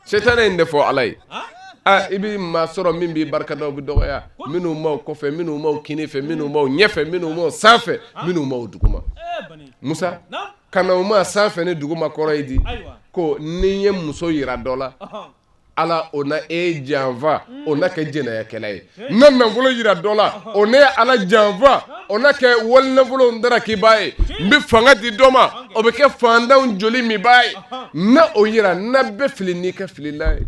sitanɛ ye nin de fɔ Ala ye i bɛ maa sɔrɔ min b'i barika da o bɛ dɔgɔya minnu ma u kɔfɛ minnu ma u kinin fɛ minnu ma u ɲɛfɛ minnu ma u sanfɛ minnu ma u duguma Musa ka na u ma sanfɛ ni duguma kɔrɔ ye di ko ni n ye muso yira dɔ la. Ala o na e janfa o na kɛ jɛnɛyakɛla ye n na nafolo jira dɔ la o ne ye Ala janfa o na kɛ wali nafolo darakibaa ye n bɛ fanga di dɔ ma o bɛ kɛ fantanw joli minbaa ye n na o jira n na bɛɛ fili n'i ka filila ye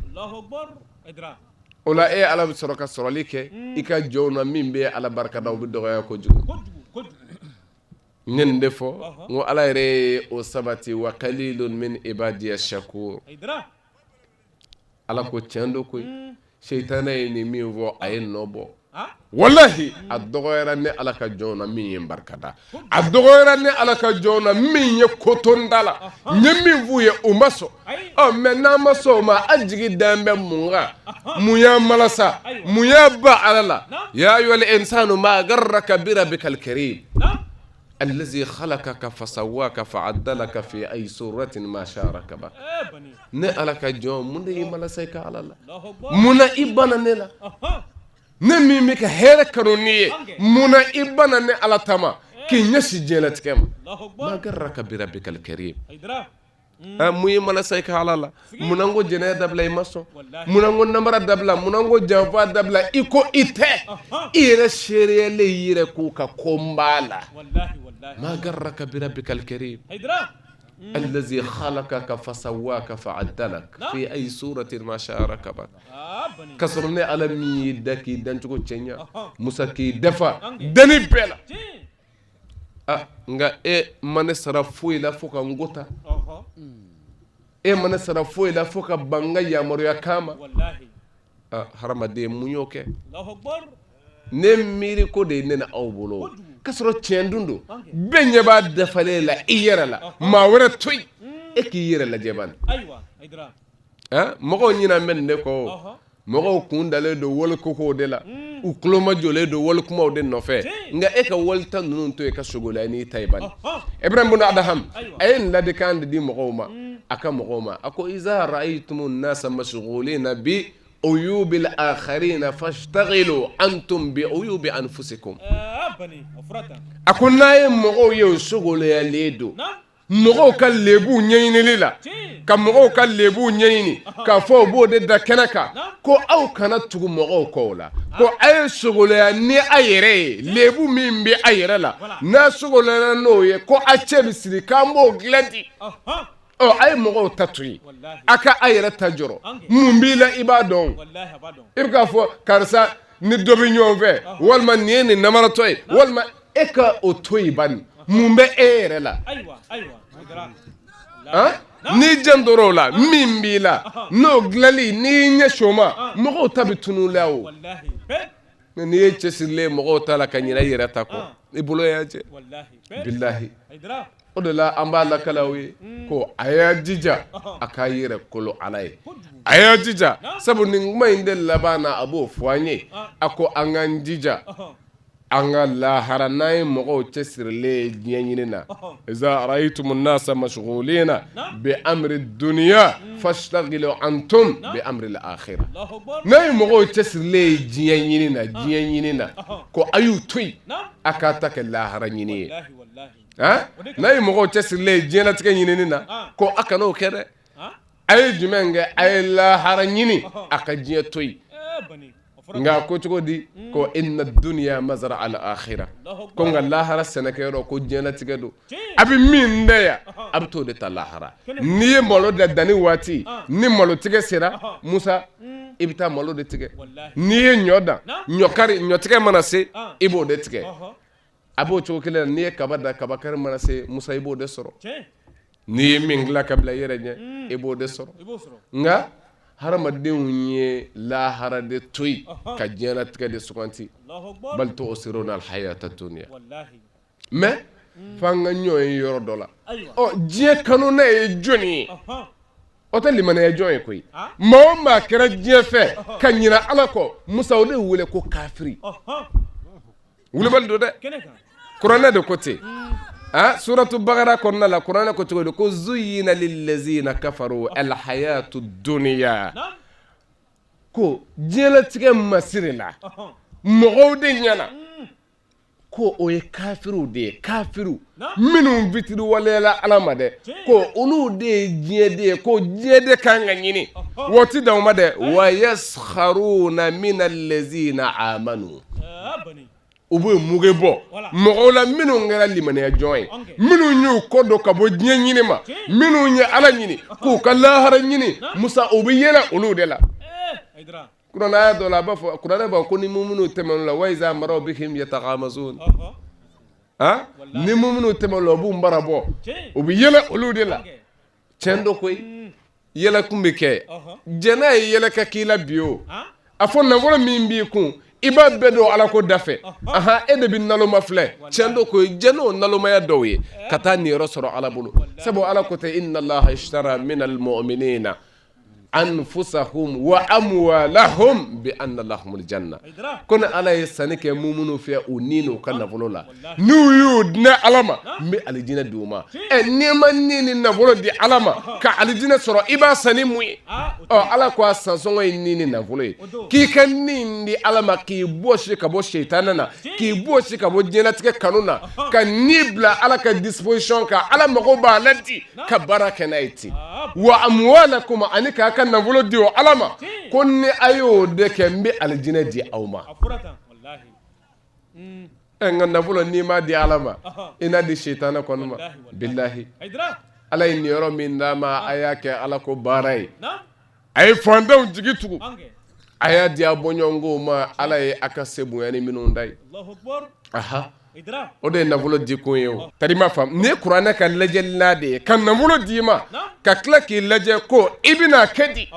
o la e Ala bɛ sɔrɔ ka sɔrɔli kɛ i ka jɔnw na min bɛ Ala barikada o bɛ dɔgɔya kojugu n ye nin de fɔ n ko Ala yɛrɛ ye o sabati wa qalilun min ibadiya shakur Ala ko tiɲɛ don koyi seyitaanɛ ye nin min fɔ a ye nɔ bɔ walahi a dɔgɔyara ne Ala ka jɔnw na min ye n barikada a dɔgɔyara ne Ala ka jɔnw na min ye ko to n da la n ye min f'u ye u ma sɔn ɔ mais n'an ma sɔn o ma an jigi dan bɛ mun kan mun y'an malasa mun y'an ban Ala la ya ayyuhal insanu ma garraka bi rabbikal karim allazi khalaqaka fasawwaka fa'adalaka fi ayi suratin ma sha'a rakabak ne Ala ka jɔn mun de y'i malasa i ka Ala la mun na i banna ne la ne min bɛ ka hɛrɛ kanu n'i ye mun na i banna ne Ala ta ma k'i ɲɛsin diɲɛlatigɛ ma ma garraka bi rabbikal karim mun y'i malasa i ka Ala la mun na n ko jɛnɛya dabila i ma sɔn mun na n ko namara dabila mun na n ko janfa dabila i ko i tɛ i yɛrɛ seereyalen i yɛrɛ ko ka ko n b'a la ma garraka bi rabbikal karim allazi khalaqaka fasawwaka fa'adalak fi ayi suratin ma sha'a rakabak ka sɔrɔ ne Ala min y'i da k'i dancogo cɛɲa Musa k'i dafa danni bɛɛ la nka e ma ne sara foyi la fo ka n ko ta e ma ne sara foyi la fo ka ban n ka yamaruya kan ma hadamaden mun y'o kɛ ne miiri ko de ye ne ni aw bolo ka sɔrɔ tiɲɛ dun don bɛɛ ɲɛ b'a dafalen la i yɛrɛ la maa wɛrɛ to yen e k'i yɛrɛ lajɛ bani mɔgɔw ɲinɛ bɛ nin de kɔ mɔgɔw kun dalen don wali kokow de la u tulomajɔlen don wali kumaw de nɔfɛ nka e ka wali ta ninnu to i ka sogola n'i ta ye bani Ibrahim bun Adaham a ye nin ladikan de di mɔgɔw ma a ka mɔgɔw ma a ko iza ra'aytumu nasa mashghulina bi uyubil akharina fashtaghilu antum bi uyubi anfusikum a ko n'a ye mɔgɔw ye u sogolayalen don mɔgɔw ka lebuw ɲɛɲinili la ka mɔgɔw ka lebuw ɲɛɲini k'a fɔ u b'o de da kɛnɛ kan ko aw kana tugu mɔgɔw kɔ o la ko a ye sogoloya ni a yɛrɛ ye lebu min bɛ a yɛrɛ la n'a sogoloyara n'o ye ko a cɛ bɛ siri k'an b'o dilan di ɔ a ye mɔgɔw ta to yen a ka a yɛrɛ ta jɔrɔ mun b'i la i b'a dɔn i bɛ k'a fɔ karisa ni dɔ bɛ ɲɔgɔn fɛ walima nin ye nin namaratɔ ye walima e ka o to yen bani mun bɛ e yɛrɛ la n'i jantora o la min b'i la n'o dilanli n'i y'i ɲɛsin o ma mɔgɔw ta bɛ tunun la o n'i ye cɛsirilen mɔgɔw ta la ka ɲinɛ i yɛrɛ ta kɔ i bolo y'a jɛ bilahi o de la an b'a lakali aw ye ko a y'a jija a k'a yɛrɛ kolo Ala ye a y'a jija sabu nin kuma in de laban na a b'o fɔ an ye a ko an k'an jija an ka lahara n'an ye mɔgɔw cɛsirilen ye diɲɛ ɲini na iza ra'aytumu nasa mashghulina bi amri dunya fashtaghilu antum bi amri al-akhirah n'a ye mɔgɔw cɛsirilen ye diɲɛ ɲini na diɲɛ ɲini na ko a y'u to yen a k'a ta kɛ lahara ɲini ye n'a ye mɔgɔw cɛsirilen ye diɲɛlatigɛ ɲinini na ko a kana o kɛ dɛ a ye jumɛn kɛ a ye lahara ɲini a ka diɲɛ to yen nka ko cogo di ko inna dunya mazra al akhirah ko nka lahara sɛnɛkɛyɔrɔ ko diɲɛlatigɛ don a bɛ min da yan a bɛ t'o de ta lahara n'i ye malo da danni waati ni malo tigɛ sera Musa i bɛ taa malo de tigɛ n'i ye ɲɔ dan ɲɔkari ɲɔtigɛ mana se i b'o de tigɛ a b'o cogo kelen na n'i ye kaba da kabakari mana se Musa i b'o de sɔrɔ n'i ye min dilan ka bila i yɛrɛ ɲɛ i b'o de sɔrɔ nka hadamadenw ye lahara de to yen ka diɲɛlatigɛ de suganti bal tu'siruna al-hayata dunya mais f'an ka ɲɔgɔn ye yɔrɔ dɔ la ɔ diɲɛ kanuna ye jɔnni ye o tɛ limaniya jɔn ye koyi maa o maa kɛra diɲɛ fɛ ka ɲina Ala kɔ Musa o de wele ko kafiri wulibali don dɛ kuranɛ de ko ten ah suratu bakara kɔnɔna la kuranɛ ko cogo di ko zuyina lillazina kafaru alhayatu dunya ko diɲɛlatigɛ masirila mɔgɔw de ɲɛna ko o ye kafiriw de ye kafiriw minnu fitiriwaleyala ala ma dɛ ko olu de ye diɲɛ de ye ko diɲɛ de kan ka ɲini Wa ti dan o ma dɛ, wa yaskharuna mina allazina amanu, u bɛ muge bɔ mɔgɔw la minnu kɛra limaniya jɔn ye, minnu y'u kɔ don ka bɔ diɲɛ ɲini ma, minnu ye Ala ɲini k'u ka lahara ɲini. Musa, u bɛ yɛlɛ olu de la. Kuranɛ aya dɔ la, a b'a fɔ, kuranɛ b'a fɔ ko ni muminu tɛmɛn'u la, wa iza maraw bihim yataghamazun, ni muminu tɛmɛn'u la, u b'u marabɔ, u bɛ yɛlɛ olu de la. Tiɲɛ don koyi, yɛlɛ kun bɛ kɛ jɛnɛ ye, yɛlɛ ka k'i la bi o. A fɔ nafolo min b'i kun, i b'a bɛɛ don ala ko da fɛ, ahan, e de bɛ naloma filɛ. Tiɲɛ don koyi, jɛnɛ o nalomaya dɔw ye ka taa niyɔrɔ sɔrɔ ala bolo, sabu ala ko tɛ inna allaha ishtara minal mu'minina anfusahum wa amwalahum bi anna lahumul janna. Ko ni ala ye sanni kɛ muminu fɛ u ni n'u ka nafolo la, n'u y'u di ala ma, n bɛ alijinɛ di u ma. Ɛ, n'i ma ni ni nafolo di ala ma ka alijinɛ sɔrɔ, i b'a san ni mun ye? Ɔ, ala ko a sansɔngɔ ye ni ni nafolo ye, k'i ka ni di ala ma, k'i bɔsi ka bɔ seitanɛ na, k'i bɔsi ka bɔ diɲɛlatigɛ kanu na, ka ni bila ala ka disposition kan, ala mago b'a la di ka baara kɛ n'a ye ten. Wa amwalakum, ani k'a ka nafolo di o ala ma, ko ni a y'o de kɛ, n bɛ alijinɛ di aw ma. Ɛ, nka nafolo, n'i m'a di ala ma, i n'a di seitanɛ kɔni ma. Bilahi, ala ye niyɔrɔ min d'a ma, a y'a kɛ ala ko baara ye, a ye fantanw jigi tugu, a y'a di a bɔɲɔgɔnkow ma, ala ye a ka se bonya ni minnu da ye. Aha, o de ye nafolo di kun ye. O tari ma faamu, nin ye kuranɛ ka lajɛlila de ye, ka nafolo d'i ma ka tila k'i lajɛ ko i bɛna kɛ di.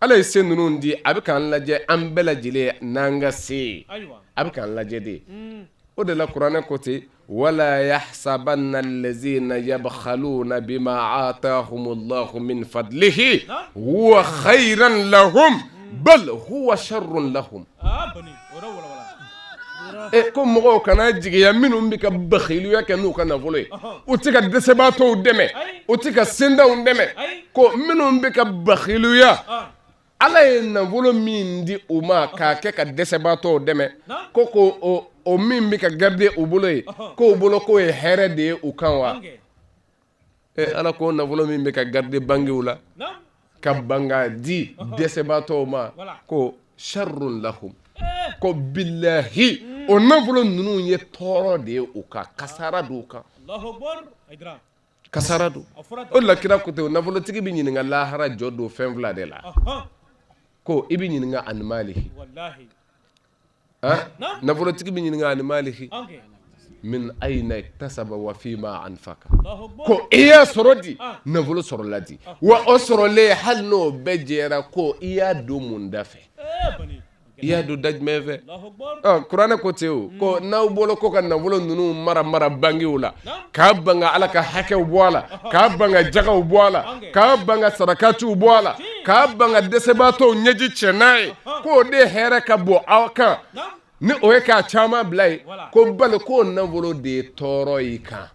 Ala ye se ninnu di, a bɛ k'an lajɛ an bɛɛ lajɛlen n'an ka se ye, a bɛ k'an lajɛ de. O de la kuranɛ ko ten, wala yahsabanna allazina yabkhaluna bima atahumullahu min fadlihi huwa khayran lahum bal huwa sharrun lahum. E ko mɔgɔw kana jigiya minnu bɛ ka bakhiluya kɛ n'u ka nafolo ye, u tɛ ka dɛsɛbaatɔw dɛmɛ, u tɛ ka sentanw dɛmɛ, ko minnu bɛ ka bakhiluya, ala ye nafolo min di u ma k'a kɛ ka dɛsɛbaatɔw dɛmɛ, ko ko o min bɛ ka garder u bolo ye, k'o bolo k'o ye hɛrɛ de ye u kan wa. Ala ko nafolo min bɛ ka garder bankiw la ka ban k'a di dɛsɛbaatɔw ma, ko sharrun lahum, ko bilahi o nafolo ninnu ye tɔɔrɔ de ye u kan, kasara don u kan, kasara don. O de la kira ko ten, o nafolotigi bɛ ɲininka lahara jɔ don fɛn fila de la, ko i bɛ ɲininka an malihi, nafolotigi bɛ ɲininka an malihi min ayina iktasaba wa fima anfaka, ko i y'a sɔrɔ di, nafolo sɔrɔla di, wa o sɔrɔlen hali n'o bɛɛ jɛra, ko i y'a don mun da fɛ, i y'a don da jumɛn fɛ? Kuranɛ ko ten o, ko n'aw bolo ko ka nafolo ninnu mara mara bankiw la, k'a ban ka ala ka hakɛw bɔ a la, k'a ban ka jakaw bɔ a la, k'a ban ka sarakatiw bɔ a la, k'a ban ka dɛsɛbaatɔw ɲɛji cɛ n'a ye, k'o de hɛrɛ ka bon aw kan ni o ye k'a caman bila ye, ko bali k'o nafolo de ye tɔɔrɔ y'i kan.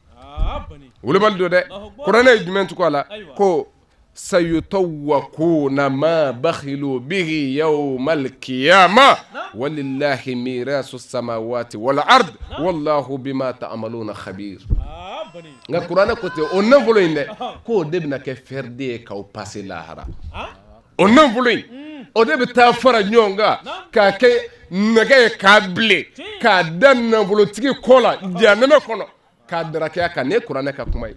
Wulibali don dɛ. Kuranɛ ye jumɛn tugu a la? Ko sayutawwakuna ma bakhilu bihi yawmal qiyama walillahi mirasu samawati wal ard wallahu bima ta'maluna khabir. Nka kuranɛ ko ten, o nafolo in dɛ, k'o de bɛna kɛ farde ye k'aw passer lahara. O nafolo in, o de bɛ taa fara ɲɔgɔn kan k'a kɛ nɛgɛ ye, k'a bilen k'a da nafolotigi kɔ la jahanama kɔnɔ, k'a daraki a kan. Nin ye kuranɛ ka kuma ye.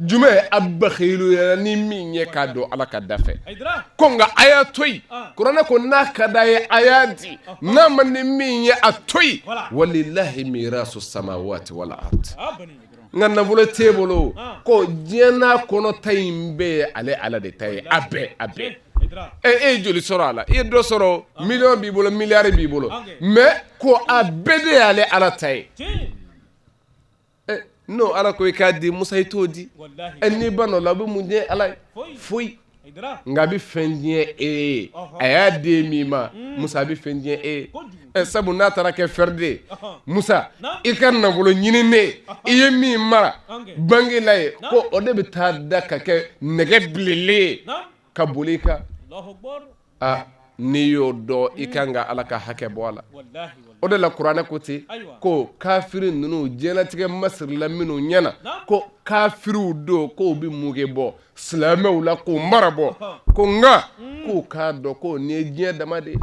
Jumɛn? A bakhiluya ni min ye k'a don ala ka da fɛ, ko nka a y'a to yen. Kuranɛ ko n'a ka d'a ye a y'a di, n'a man di min ye a to yen. Walillahi mirasu samawati wal ard. Nka nafolo t'e bolo, ko diɲɛ n'a kɔnɔ ta in bɛɛ ye ale ala de ta ye, a bɛɛ, a bɛɛ. E ye joli sɔrɔ a la? I ye dɔ sɔrɔ, miliyɔn b'i bolo, miliyari b'i bolo, mais ko a bɛɛ de y'ale ala ta ye. N'o ala ko i k'a di Musa, i t'o di. N'i banna o la, a bɛ mun diɲɛ ala ye? Foyi. Nka a bɛ fɛn diɲɛ e ye, a y'a di min ma Musa, a bɛ fɛn diɲɛ e ye, sabu n'a taara kɛ farde ye Musa, i ka nafolo ɲininen, i ye min mara banki la ye, ko o de bɛ taa da ka kɛ nɛgɛ bilenlen ye ka boli i kan. Aa, n'i y'o dɔn, i kan ka ala ka hakɛ bɔ a la. O de la kuranɛ ko ten, ko kafiri ninnu, diɲɛlatigɛ masirila minnu ɲɛna, ko kafiriw don, k'o bɛ muge bɔ silamɛw la k'o mara bɔ, ko nka k'u k'a dɔn ko nin ye diɲɛ dama de ye,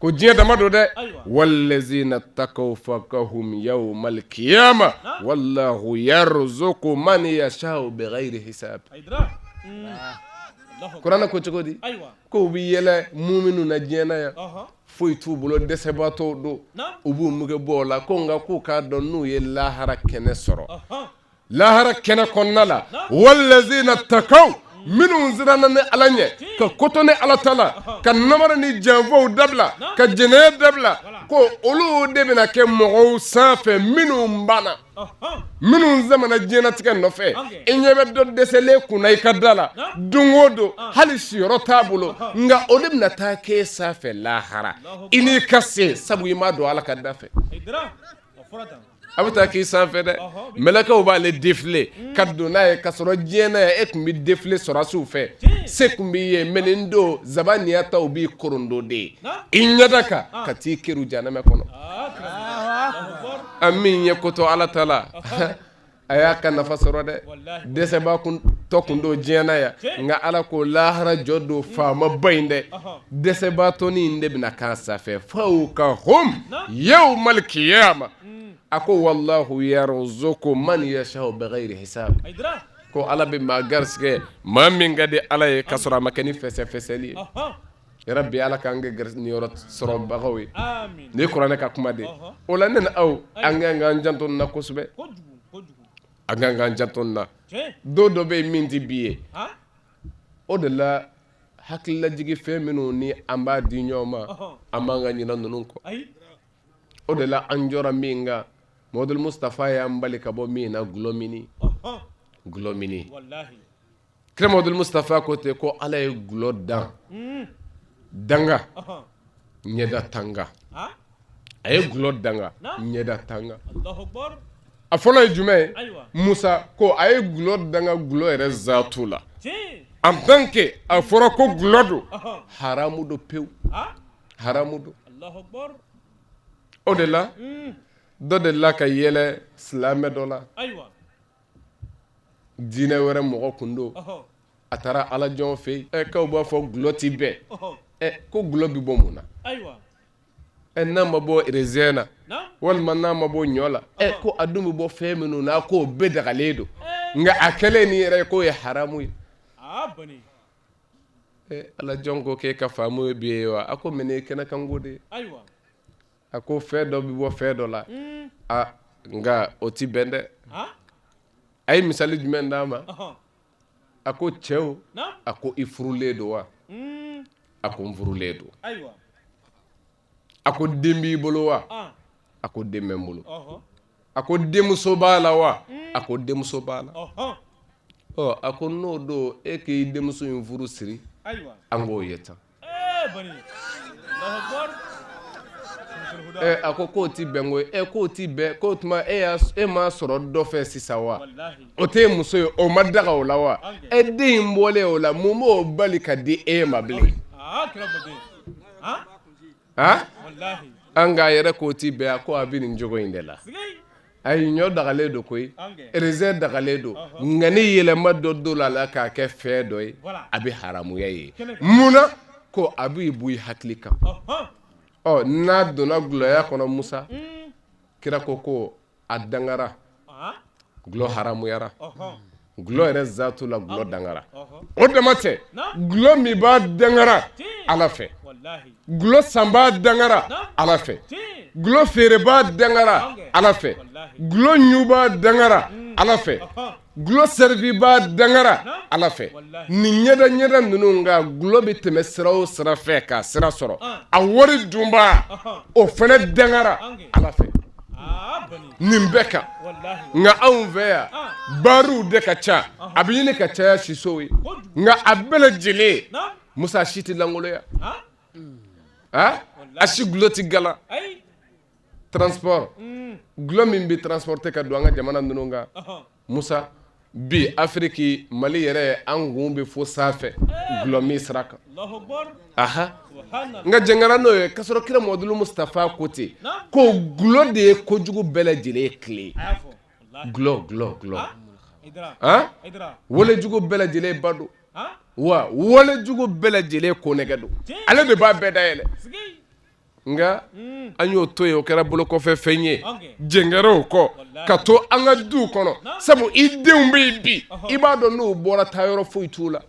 ko diɲɛ dama don dɛ. Walazina takaw fawqahum yawmal qiyama wallahu yarzuqu man yashau bighayri hisab. Kuranɛ ko cogo di? Ko u bɛ yɛlɛ muminu na diɲɛ na yan, foyi t'u bolo, dɛsɛbaatɔw don, u b'u muge bɔ o la. Ko nka k'u k'a dɔn n'u ye lahara kɛnɛ sɔrɔ, lahara kɛnɛ kɔnɔna la, walazina takaw, minnu siranna ni ala ɲɛ, ka koto ni ala ta la, ka namara ni janfaw dabila, ka jɛnɛya dabila, ko olu de bɛna kɛ mɔgɔw sanfɛ minnu banna, minnu samana diɲɛnatigɛ nɔfɛ. I ɲɛ bɛ dɔ dɛsɛlen kunna i ka da la don o don, hali siyɔrɔ t'a bolo, nka o de bɛna taa k'e sanfɛ lahara i n'i ka se, sabu i m'a don ala ka da fɛ. A bɛ taa k'i sanfɛ dɛ, mɛlɛkɛw b'ale défiler ka don n'a ye, ka sɔrɔ diɲɛ na yan e tun bɛ défiler sɔrɔdasiw fɛ, se tun b'i ye, mais nin don zabaniyataw b'i korondo de i ɲɛda kan ka t'i kɛrun janɛmɛ kɔnɔ. A min ye koto ala ta la, a y'a ka nafa sɔrɔ dɛ. Dɛsɛbaatɔ kun don diɲɛ na yan, nka ala ko lahara jɔ don faamaba in dɛ, dɛsɛbaatɔnin in de bɛna k'a sanfɛ fawqahum yawmal qiyama. A ko wallahu yarzuqu man yashau bighayri hisab. Ko ala bɛ maa garisɛgɛ, maa min ka di ala ye, ka sɔrɔ a ma kɛ ni fɛsɛfɛsɛli ye. Yarabi ala k'an kɛ niyɔrɔ sɔrɔbagaw ye. Nin ye kuranɛ ka kuma de ye. O la ne ni aw, an ka k'an janto nin na kosɛbɛ, an ka k'an janto nin na. Don dɔ bɛ yen min tɛ bi ye. O de la hakililajigi fɛn minnu ni an b'a di ɲɔgɔn ma, an man ka ɲinɛ ninnu kɔ. O de la an jɔra min kan, Mamadu Mustafa y'an bali ka bɔ min na, gulɔ minni, gulɔ minni. Kira Mamadu Mustafa ko ten ko ala ye gulɔ dan danga ɲɛda tanga. A ye gulɔ danga ɲɛda tanga. A fɔlɔ ye jumɛn ye? Musa ko a ye gulɔ danga gulɔ yɛrɛ zatu la. En tant que a fɔra ko gulɔ don, haramu don pewu, haramu don. O de la dɔ delila ka yɛlɛ silamɛ dɔ la, diinɛ wɛrɛ mɔgɔ kun don. A taara alajɔn fɛ yen. Ɛ, k'aw b'a fɔ gulɔ ti bɛn. Ɛ, ko gulɔ bɛ bɔ mun na? Ɛ, n'a ma bɔ raisin na, walima n'a ma bɔ ɲɔ la, ɛ, ko a dun bɛ bɔ fɛn minnu na, k'o bɛɛ dagalen don, nka a kɛlen nin yɛrɛ ye, k'o ye haramu ye. Ɛ, alajɔn ko k'e ka faamu ye bi ye wa? A ko mɛ nin ye kɛnɛkanko de ye. A ko fɛn dɔ bɛ bɔ fɛn dɔ la, a nka o tɛ bɛn dɛ. A ye misali jumɛn d'a ma? A ko cɛw, a ko i furulen don wa? A ko n furulen don. A ko den b'i bolo wa? A ko den bɛ n bolo. A ko denmuso b'a la wa? A ko denmuso b'a la. Ɔ, a ko n'o don, e k'i denmuso in furu siri, an k'o ye tan. A ko k'o tɛ bɛn koyi. Ɛ, k'o tɛ bɛn, k'o tuma e y'a e m'a sɔrɔ dɔ fɛ sisan wa? O tɛ muso ye, o ma daga o la wa? E den in bɔlen o la, mun b'o bali ka di e ma bilen? An k'a yɛrɛ k'o tɛ bɛn. A ko a bɛ nin cogo in de la. Ayi, ɲɔ dagalen don koyi, raisin dagalen don, nka ni yɛlɛma dɔ don a la k'a kɛ fɛn dɔ ye, a bɛ haramuya ye. Mun na? Ko a b'i bɔ i hakili kan. Ɔ, n'a donna gulɔya kɔnɔ, Musa, kira ko ko a dangara, gulɔ haramuyara, gulɔ yɛrɛ zatu la, gulɔ dangara. O dama tɛ, gulɔ minbaa dangara ala fɛ, gulɔ sanbaa dangara ala fɛ, gulɔ feerebaa dangara ala fɛ, gulɔ ɲubaa dangara ala fɛ, gulɔ sɛrivibaa dangara ala fɛ. Nin ɲɛda ɲɛda ninnu kan, gulɔ bɛ tɛmɛ sira o sira fɛ k'a sira sɔrɔ, a wari dunbaa o fana dangara ala fɛ. Nin bɛɛ kan. Nka anw fɛ yan, baariw de ka ca, a bɛ ɲini ka caya sisow ye, nka a bɛɛ lajɛlen, Musa, si tɛ lankolonya, a si gulɔ tɛ galan. Transport, gulɔ min bɛ transporter ka don an ka jamana ninnu kan, Musa, bi Afiriki, Mali yɛrɛ, an kun bɛ fo sanfɛ gulɔ min sira kan. Aha, nka jɛngara n'o ye, k'a sɔrɔ kira Mamadu Mustafa ko ten ko gulɔ de ye kojugu bɛɛ lajɛlen clé. Gulɔ, gulɔ, gulɔ, walejugu bɛɛ lajɛlen ba don. Wa wale jugu bɛɛ lajɛlen konnɛgɛ don, ale de b'a bɛɛ dayɛlɛ. Nka an y'o to yen, o kɛra bolokɔfɛ fɛn ye, jɛn kɛra o kɔ ka to an ka duw kɔnɔ. Sabu i denw bɛ yen bi, i b'a dɔn n'u bɔra taa yɔrɔ foyi t'u la,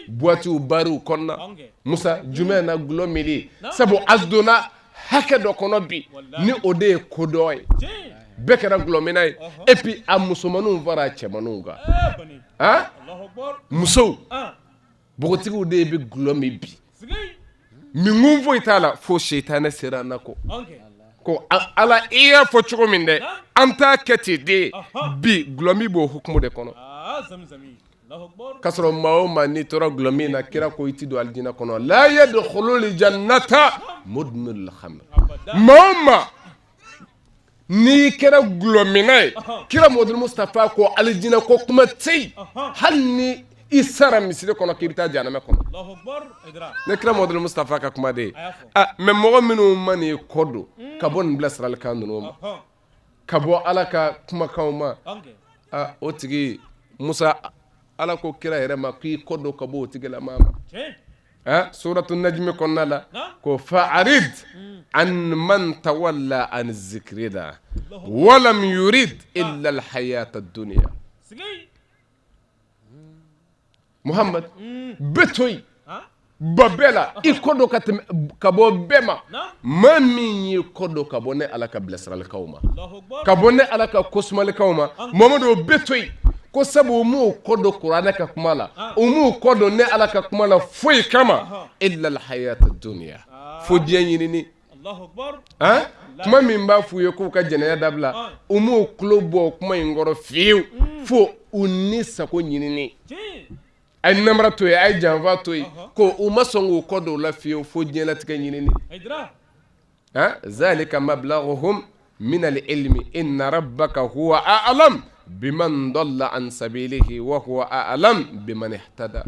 boîtes bariw kɔnɔna. Musa, jumɛn na gulɔ minli? Sabu a donna hakɛ dɔ kɔnɔ bi ni o de ye kodɔn ye, bɛɛ kɛra gulɔminna ye. Et puis a musomanninw fara a cɛmanninw kan, han, musow, npogotigiw de bɛ gulɔ min bi. Minkun foyi t'a la fo seitanɛ sera an na ko ko Ala i y'a fɔ cogo min dɛ, an t'a kɛ ten de. Bi gulɔmin b'o hukumu de kɔnɔ. K'a sɔrɔ maa o maa n'i tora gulɔ min na, kira ko i ti don alijinɛ kɔnɔ. La yadkhulul jannata mudminul khamr. Maa o maa n'i kɛra gulɔminna ye, kira Muhamadu Mustafa ko alijinɛ ko kuma tɛ yen, hali ni i sara misiri kɔnɔ k'i bɛ taa jahanama kɔnɔ. Ne kira Muhamadu Mustafa ka kuma de ye. Ah, mais mɔgɔ minnu ma n'i kɔ don ka bɔ nin bilasiralikan ninnu ma, ka bɔ Ala ka kumakanw ma, ah, o tigi Musa, Ala ko kira yɛrɛ ma k'i kɔ don ka bɔ o tigilamaa ma. Suratu najmi kɔnɔna la ko fa'arid an man tawalla an zikrina walam yurid illa alhayata dunya. Muhammad, bɛɛ to yen, ba bɛɛ la, i kɔ don ka tɛmɛ ka bɔ bɛɛ ma. Maa min y'i kɔ don ka bɔ ne Ala ka bilasiralikanw ma, ka bɔ ne Ala ka kosumalikanw ma, Muhamadu, o bɛɛ to yen. Ko sabu u m'u kɔ don kuranɛ ka kuma la, u m'u kɔ don ne Ala ka kuma la foyi kama illa alhayata dunya, fo diɲɛ ɲinini. Kuma min b'a f'u ye k'u ka jɛnɛya dabila, u m'u tulo bɔ kuma in kɔrɔ fiyewu, fo u ni sago ɲinini. A ye namara to yen, a ye janfa to yen, ko u ma sɔn k'u kɔ don o la fiyewu fo diɲɛlatigɛ ɲinini. Zalika mablaghuhum min al-ilmi inna rabbaka huwa a'lam biman dalla an sabilihi wa huwa a'lam biman ihtada.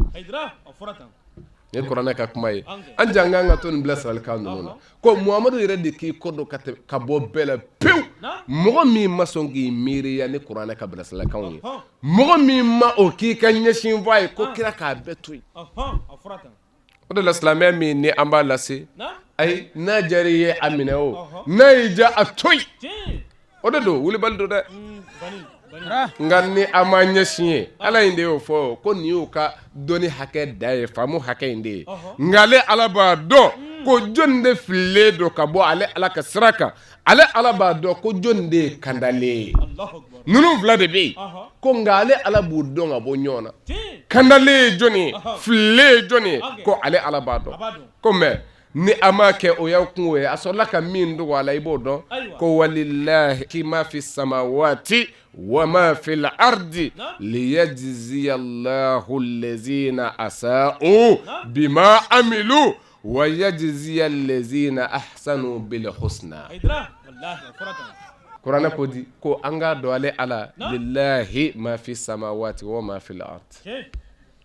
Nin ye kuranɛ ka kuma ye. An jan kan ka to nin bilasiralikan ninnu na ko Muhamadu yɛrɛ de k'i kɔ don ka bɔ bɛɛ la pewu. Mɔgɔ min ma sɔn k'i miiriya ni kuranɛ ka bilasiralikanw ye, mɔgɔ min ma o k'i ka ɲɛsinfa ye, ko kira k'a bɛɛ to yen. O de la silamɛya min ni an b'a lase, ayi, n'a diyara i ye a minɛ o, n'a y'i diya a to yen, o de don, wulibali don dɛ. Nka ni a ma ɲɛsin ye, Ala in de y'o fɔ ko nin y'u ka dɔnni hakɛ dan ye, faamu hakɛ in de ye. Nka ale Ala b'a dɔn ko jɔn de fililen don ka bɔ ale Ala ka sira kan. Ale Ala b'a dɔn ko jɔn de ye kandalen ye. Ninnu fila de bɛ yen ko nka ale Ala b'u dɔn ka bɔ ɲɔgɔn na. Kandalen ye jɔn ye, fililen ye jɔn ye, ko ale Ala b'a dɔn. Ko mais ni a m'a kɛ, o y'aw kungo ye. A sɔrɔla ka min dogo a la, i b'o dɔn ko walillahi ma fi samawati wa ma fil ardi liyajziya Allahu allazina asa'u bima amilu wa yajziya allazina ahsanu bil husna. Kuranɛ ko di? Ko an k'a dɔn ale Ala, lillahi ma fi samawati wa ma fil ardi,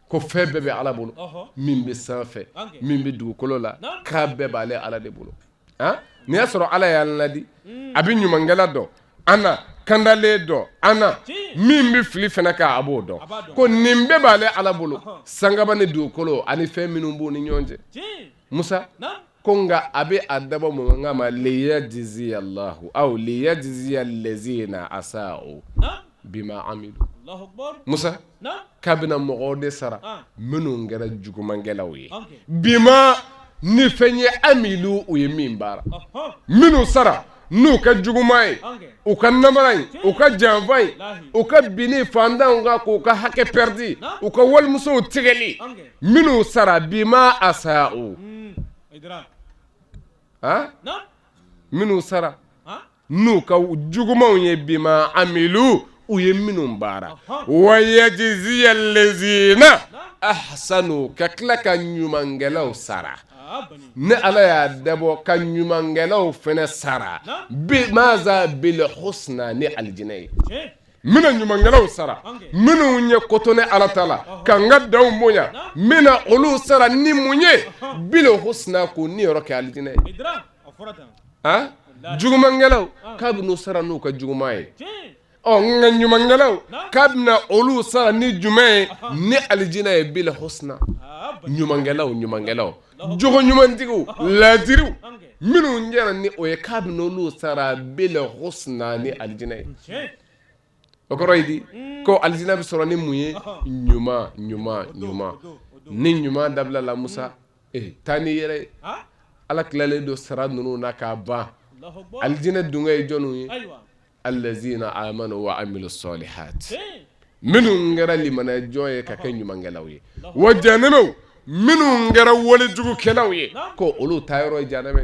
ko fɛn bɛɛ bɛ Ala bolo, min bɛ sanfɛ, min bɛ dugukolo la, k'a bɛɛ b'ale Ala de bolo. N'i y'a sɔrɔ Ala y'an ladi, a bɛ ɲumankɛla dɔn an na, kandalen dɔn an na, min bɛ fili fana kan, a b'o dɔn. Ko nin bɛɛ b'ale Ala bolo, sankaba ni dugukolo ani fɛn minnu b'u ni ɲɔgɔn cɛ. Musa ko nka a bɛ a dabɔ mun kama? Liyajziya Allahu aw liyajziya allazina asa'u bima amilu. Musa k'a bɛna mɔgɔw de sara minnu kɛra jugumankɛlaw ye, bima ni fɛn ye, amilu, u ye min baara, minnu sara n'u ka juguman ye, u ka namara in, u ka janfa in, u ka binni fantanw kan k'u ka hakɛ pɛridi, u ka walimusow tigɛli, minnu sara bima asa'u, minnu sara n'u ka jugumanw ye, bima amilu, u ye minnu baara, wa yajziya allazina ahsanu, ka tila ka ɲumankɛlaw sara. Ne Ala y'a dabɔ ka ɲumankɛlaw fana sara bimaza bil husna, ni alijinɛ ye. N bɛna ɲumankɛlaw sara, minnu ye ko to ne Ala ta la, ka n ka danw bonya, n bɛna olu sara ni mun ye? Bil husna, k'u niyɔrɔ kɛ alijinɛ ye. Jugumankɛlaw, k'a bɛn'u sara n'u ka juguman ye. Ɔ nka ɲumankɛlaw k'a bɛna olu sara ni jumɛn ye? Ni alijinɛ ye, bil husna. Ɲumankɛlaw, ɲumankɛlaw, jogo ɲumantigiw, laadiriw, minnu jɛra ni o ye, k'a bɛna olu sara bil husna, ni alijinɛ ye. O kɔrɔ ye di? Ko alijinɛ bɛ sɔrɔ ni mun ye? Ɲuman, ɲuman, ɲuman. Ni ɲuman dabila la, Musa, taa n'i yɛrɛ ye. Ala tilalen don sara ninnu na k'a ban. Alijinɛ dungɔ ye jɔnw ye? Allazina amanu wa amilu salihat, minnu kɛra limaniyajɔn ye ka kɛ ɲumankɛlaw ye. Wa jahanamaw, minnu kɛra walejugukɛlaw ye, ko olu taa yɔrɔ ye jahanama.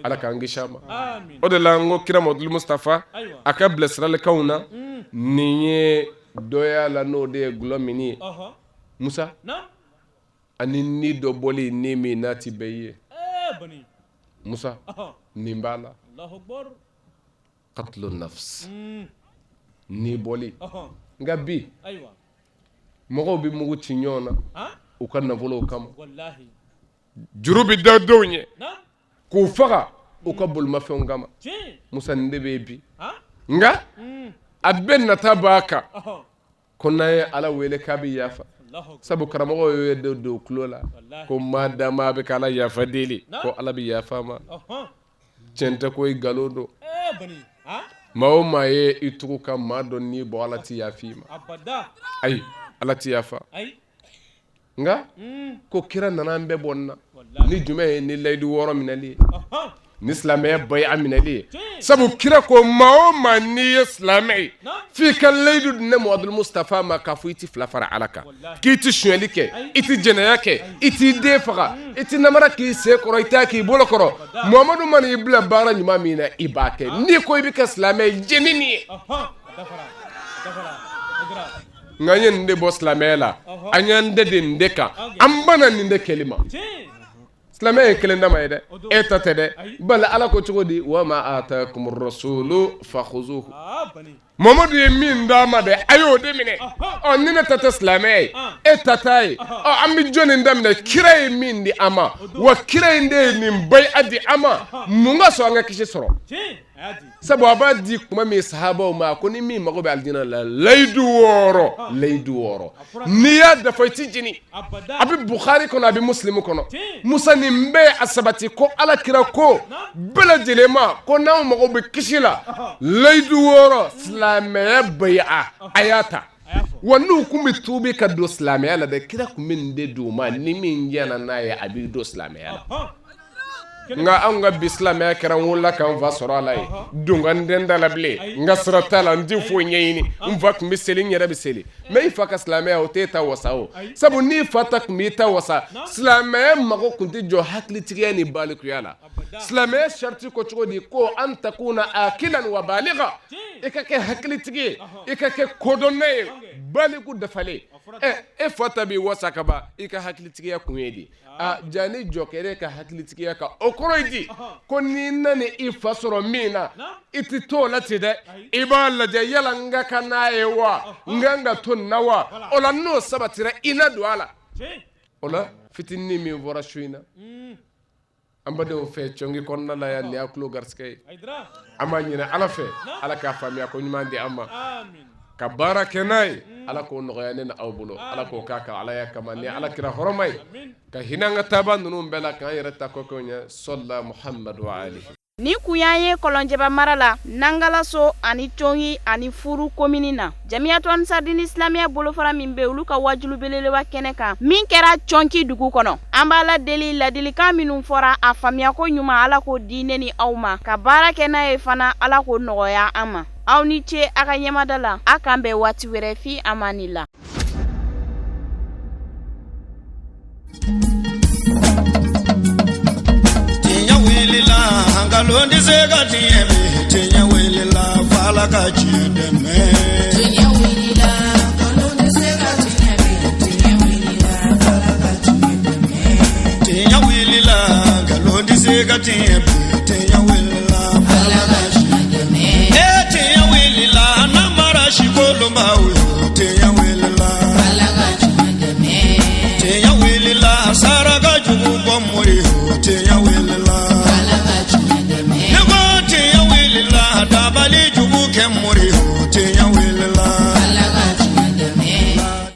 Ala k'an kisi a ma. O de la n ko kira Mamadu Mustafa a ka bilasiralikanw na, nin ye dɔ y'a la, n'o de ye gulɔ minni ye, Musa, ani ni dɔ bɔli, ni min n'a ti bɛn i ye, Musa, nin b'a la, qatlu nafs, ni bɔli. Nka bi mɔgɔw bɛ mugu ci ɲɔgɔn na u ka nafolow kama, juru bɛ da denw ye k'u faga u ka bolimafɛnw kama. Musa, nin de bɛ yen bi. Nka a bɛɛ nata b'a kan ko n'an ye Ala wele k'a bɛ yafa, sabu karamɔgɔ ye dɔ don tulo la ko maa dama bɛ ka Ala yafa deli, ko Ala bɛ yafa ma. Tiɲɛ tɛ ko i nkalon don. Maa o maa ye i tugu ka maa dɔ ni bɔ, Ala tɛ yafa i ma. Ayi, Ala tɛ yafa. Nka ko kira nana an bɛɛ bɔ nin na ni jumɛn ye? Ni layidu 6 minɛli ye, ni silamɛya baya minɛli ye. Sabu kira ko maa o maa n'i ye silamɛ ye, f'i ka layidu di ne Muhamadu Mustafa ma k'a fɔ i tɛ fila fara Ala kan, k'i tɛ sonyali kɛ, i tɛ jɛnɛya kɛ, i t'i den faga, i tɛ namara k'i sen kɔrɔ, i t'a k'i bolo kɔrɔ. Muhamadu mana i bila baara ɲuman min na, i b'a kɛ. N'i ko i bɛ kɛ silamɛ ye, jɛn ni nin ye. Nka an ye nin de bɔ silamɛya la, an y'an dɛ de nin de kan, an banna nin de kɛli ma. Silamɛya ye kelen dama ye dɛ, e ta tɛ dɛ. Bali Ala ko cogo di? Wa ma atakum rasulu fakhuzuhu. Mamadu ye min d'a ma dɛ, a y'o de minɛ. Ɔ ni ne ta tɛ silamɛya ye, e ta t'a ye, ɔ an bɛ jɔnni ta minɛ? Kira ye min di an ma, wa kira in de ye nin baya di an ma. Mun ka sɔn an ka kisi sɔrɔ? Sabu a b'a di kuma min sahabaw ma, ko ni min mago bɛ alijinɛ la, layidu 6, layidu 6, n'i y'a dafa i ti jeni. A bɛ Bukhari kɔnɔ, a bɛ Muslimu kɔnɔ. Musa, nin bɛɛ a sabati ko Ala kira ko bɛɛ lajɛlen ma ko n'aw mago bɛ kisi la, layidu 6, silamɛya baya, a y'a ta. Wa n'u kun bɛ tuubi ka don silamɛya la dɛ, kira kun bɛ nin de d'u ma, ni min jɛnna n'a ye, a b'i don silamɛya la. Nka anw ka bi silamɛya kɛra n wolola ka n fa sɔrɔ a la ye, don ka n den da la bilen, n ka sira t'a la, n tɛ foyi ɲɛɲini, n fa tun bɛ seli, n yɛrɛ bɛ seli. Mais i fa ka silamɛya, o t'e ta wasa o. Sabu n'i fa ta tun b'i ta wasa, silamɛya mago tun tɛ jɔ hakilitigiya ni balikuya la. Silamɛya sariti ko cogo di? Ko an takuna akilan wa baliga, i ka kɛ hakilitigi ye, i ka kɛ kodɔnna ye, baliku dafalen. Ɛ, e fa ta b'i wasa ka ban, i ka hakilitigiya kun ye di? A ja ni jɔ kɛra e ka hakilitigiya kan, o kɔrɔ ye di? Ko n'i nana i fa sɔrɔ min na, i tɛ to o la ten dɛ, i b'a lajɛ yala n ka kan n'a ye wa, n kan ka to nin na wa? O la n'o sabatira, i na don a la. O la fitinin min fɔra su in na an badenw fɛ cɔngi kɔnɔna la yan, nin y'a tulo garisɛgɛ ye. An b'a ɲini Ala fɛ, Ala k'a faamuya ko ɲuman di an ma ka baara kɛ n'a ye. Ala k'o nɔgɔya ne ni aw bolo, Ala k'o k'a kan Alaya kama ni Ala kira hɔrɔma ye, ka hinɛ an ka taaba ninnu bɛɛ la, k'an yɛrɛ ta kɔkɛw ɲɛ. Sɔla Muhamadu wa alihi. Nin kun y'an ye Kɔlɔnjɛba mara la, Nangalaso ani Congi ani Furu komini na. Jamiyatu Ansardini silamɛya bolofara min bɛ olu ka wajulu belebeleba kɛnɛ kan min kɛra Cɔnki dugu kɔnɔ. An b'Ala deli, ladilikan minnu fɔra, a faamuyako ɲuman, Ala k'o di ne ni aw ma, ka baara kɛ n'a ye fana, Ala k'o nɔgɔya an ma. Aw ni ce a ka ɲɛmada la, a k'an bɛn waati wɛrɛ, fi amanila. Tiɲɛ wulila, nkalon tɛ se ka tiɲɛ bi. Tiɲɛ wulila, f'Ala ka tiɲɛ dɛmɛ. Tiɲɛ wulila, nkalon tɛ se ka tiɲɛ bi. Tiɲɛ wulila, f'Ala ka tiɲɛ dɛmɛ. Tiɲɛ wulila, nkalon tɛ se ka tiɲɛ bi. Tiɲɛ wulila, f'Ala ka tiɲɛ dɛmɛ. Ee, tiɲɛ wulila, namara si kolonbaw ye.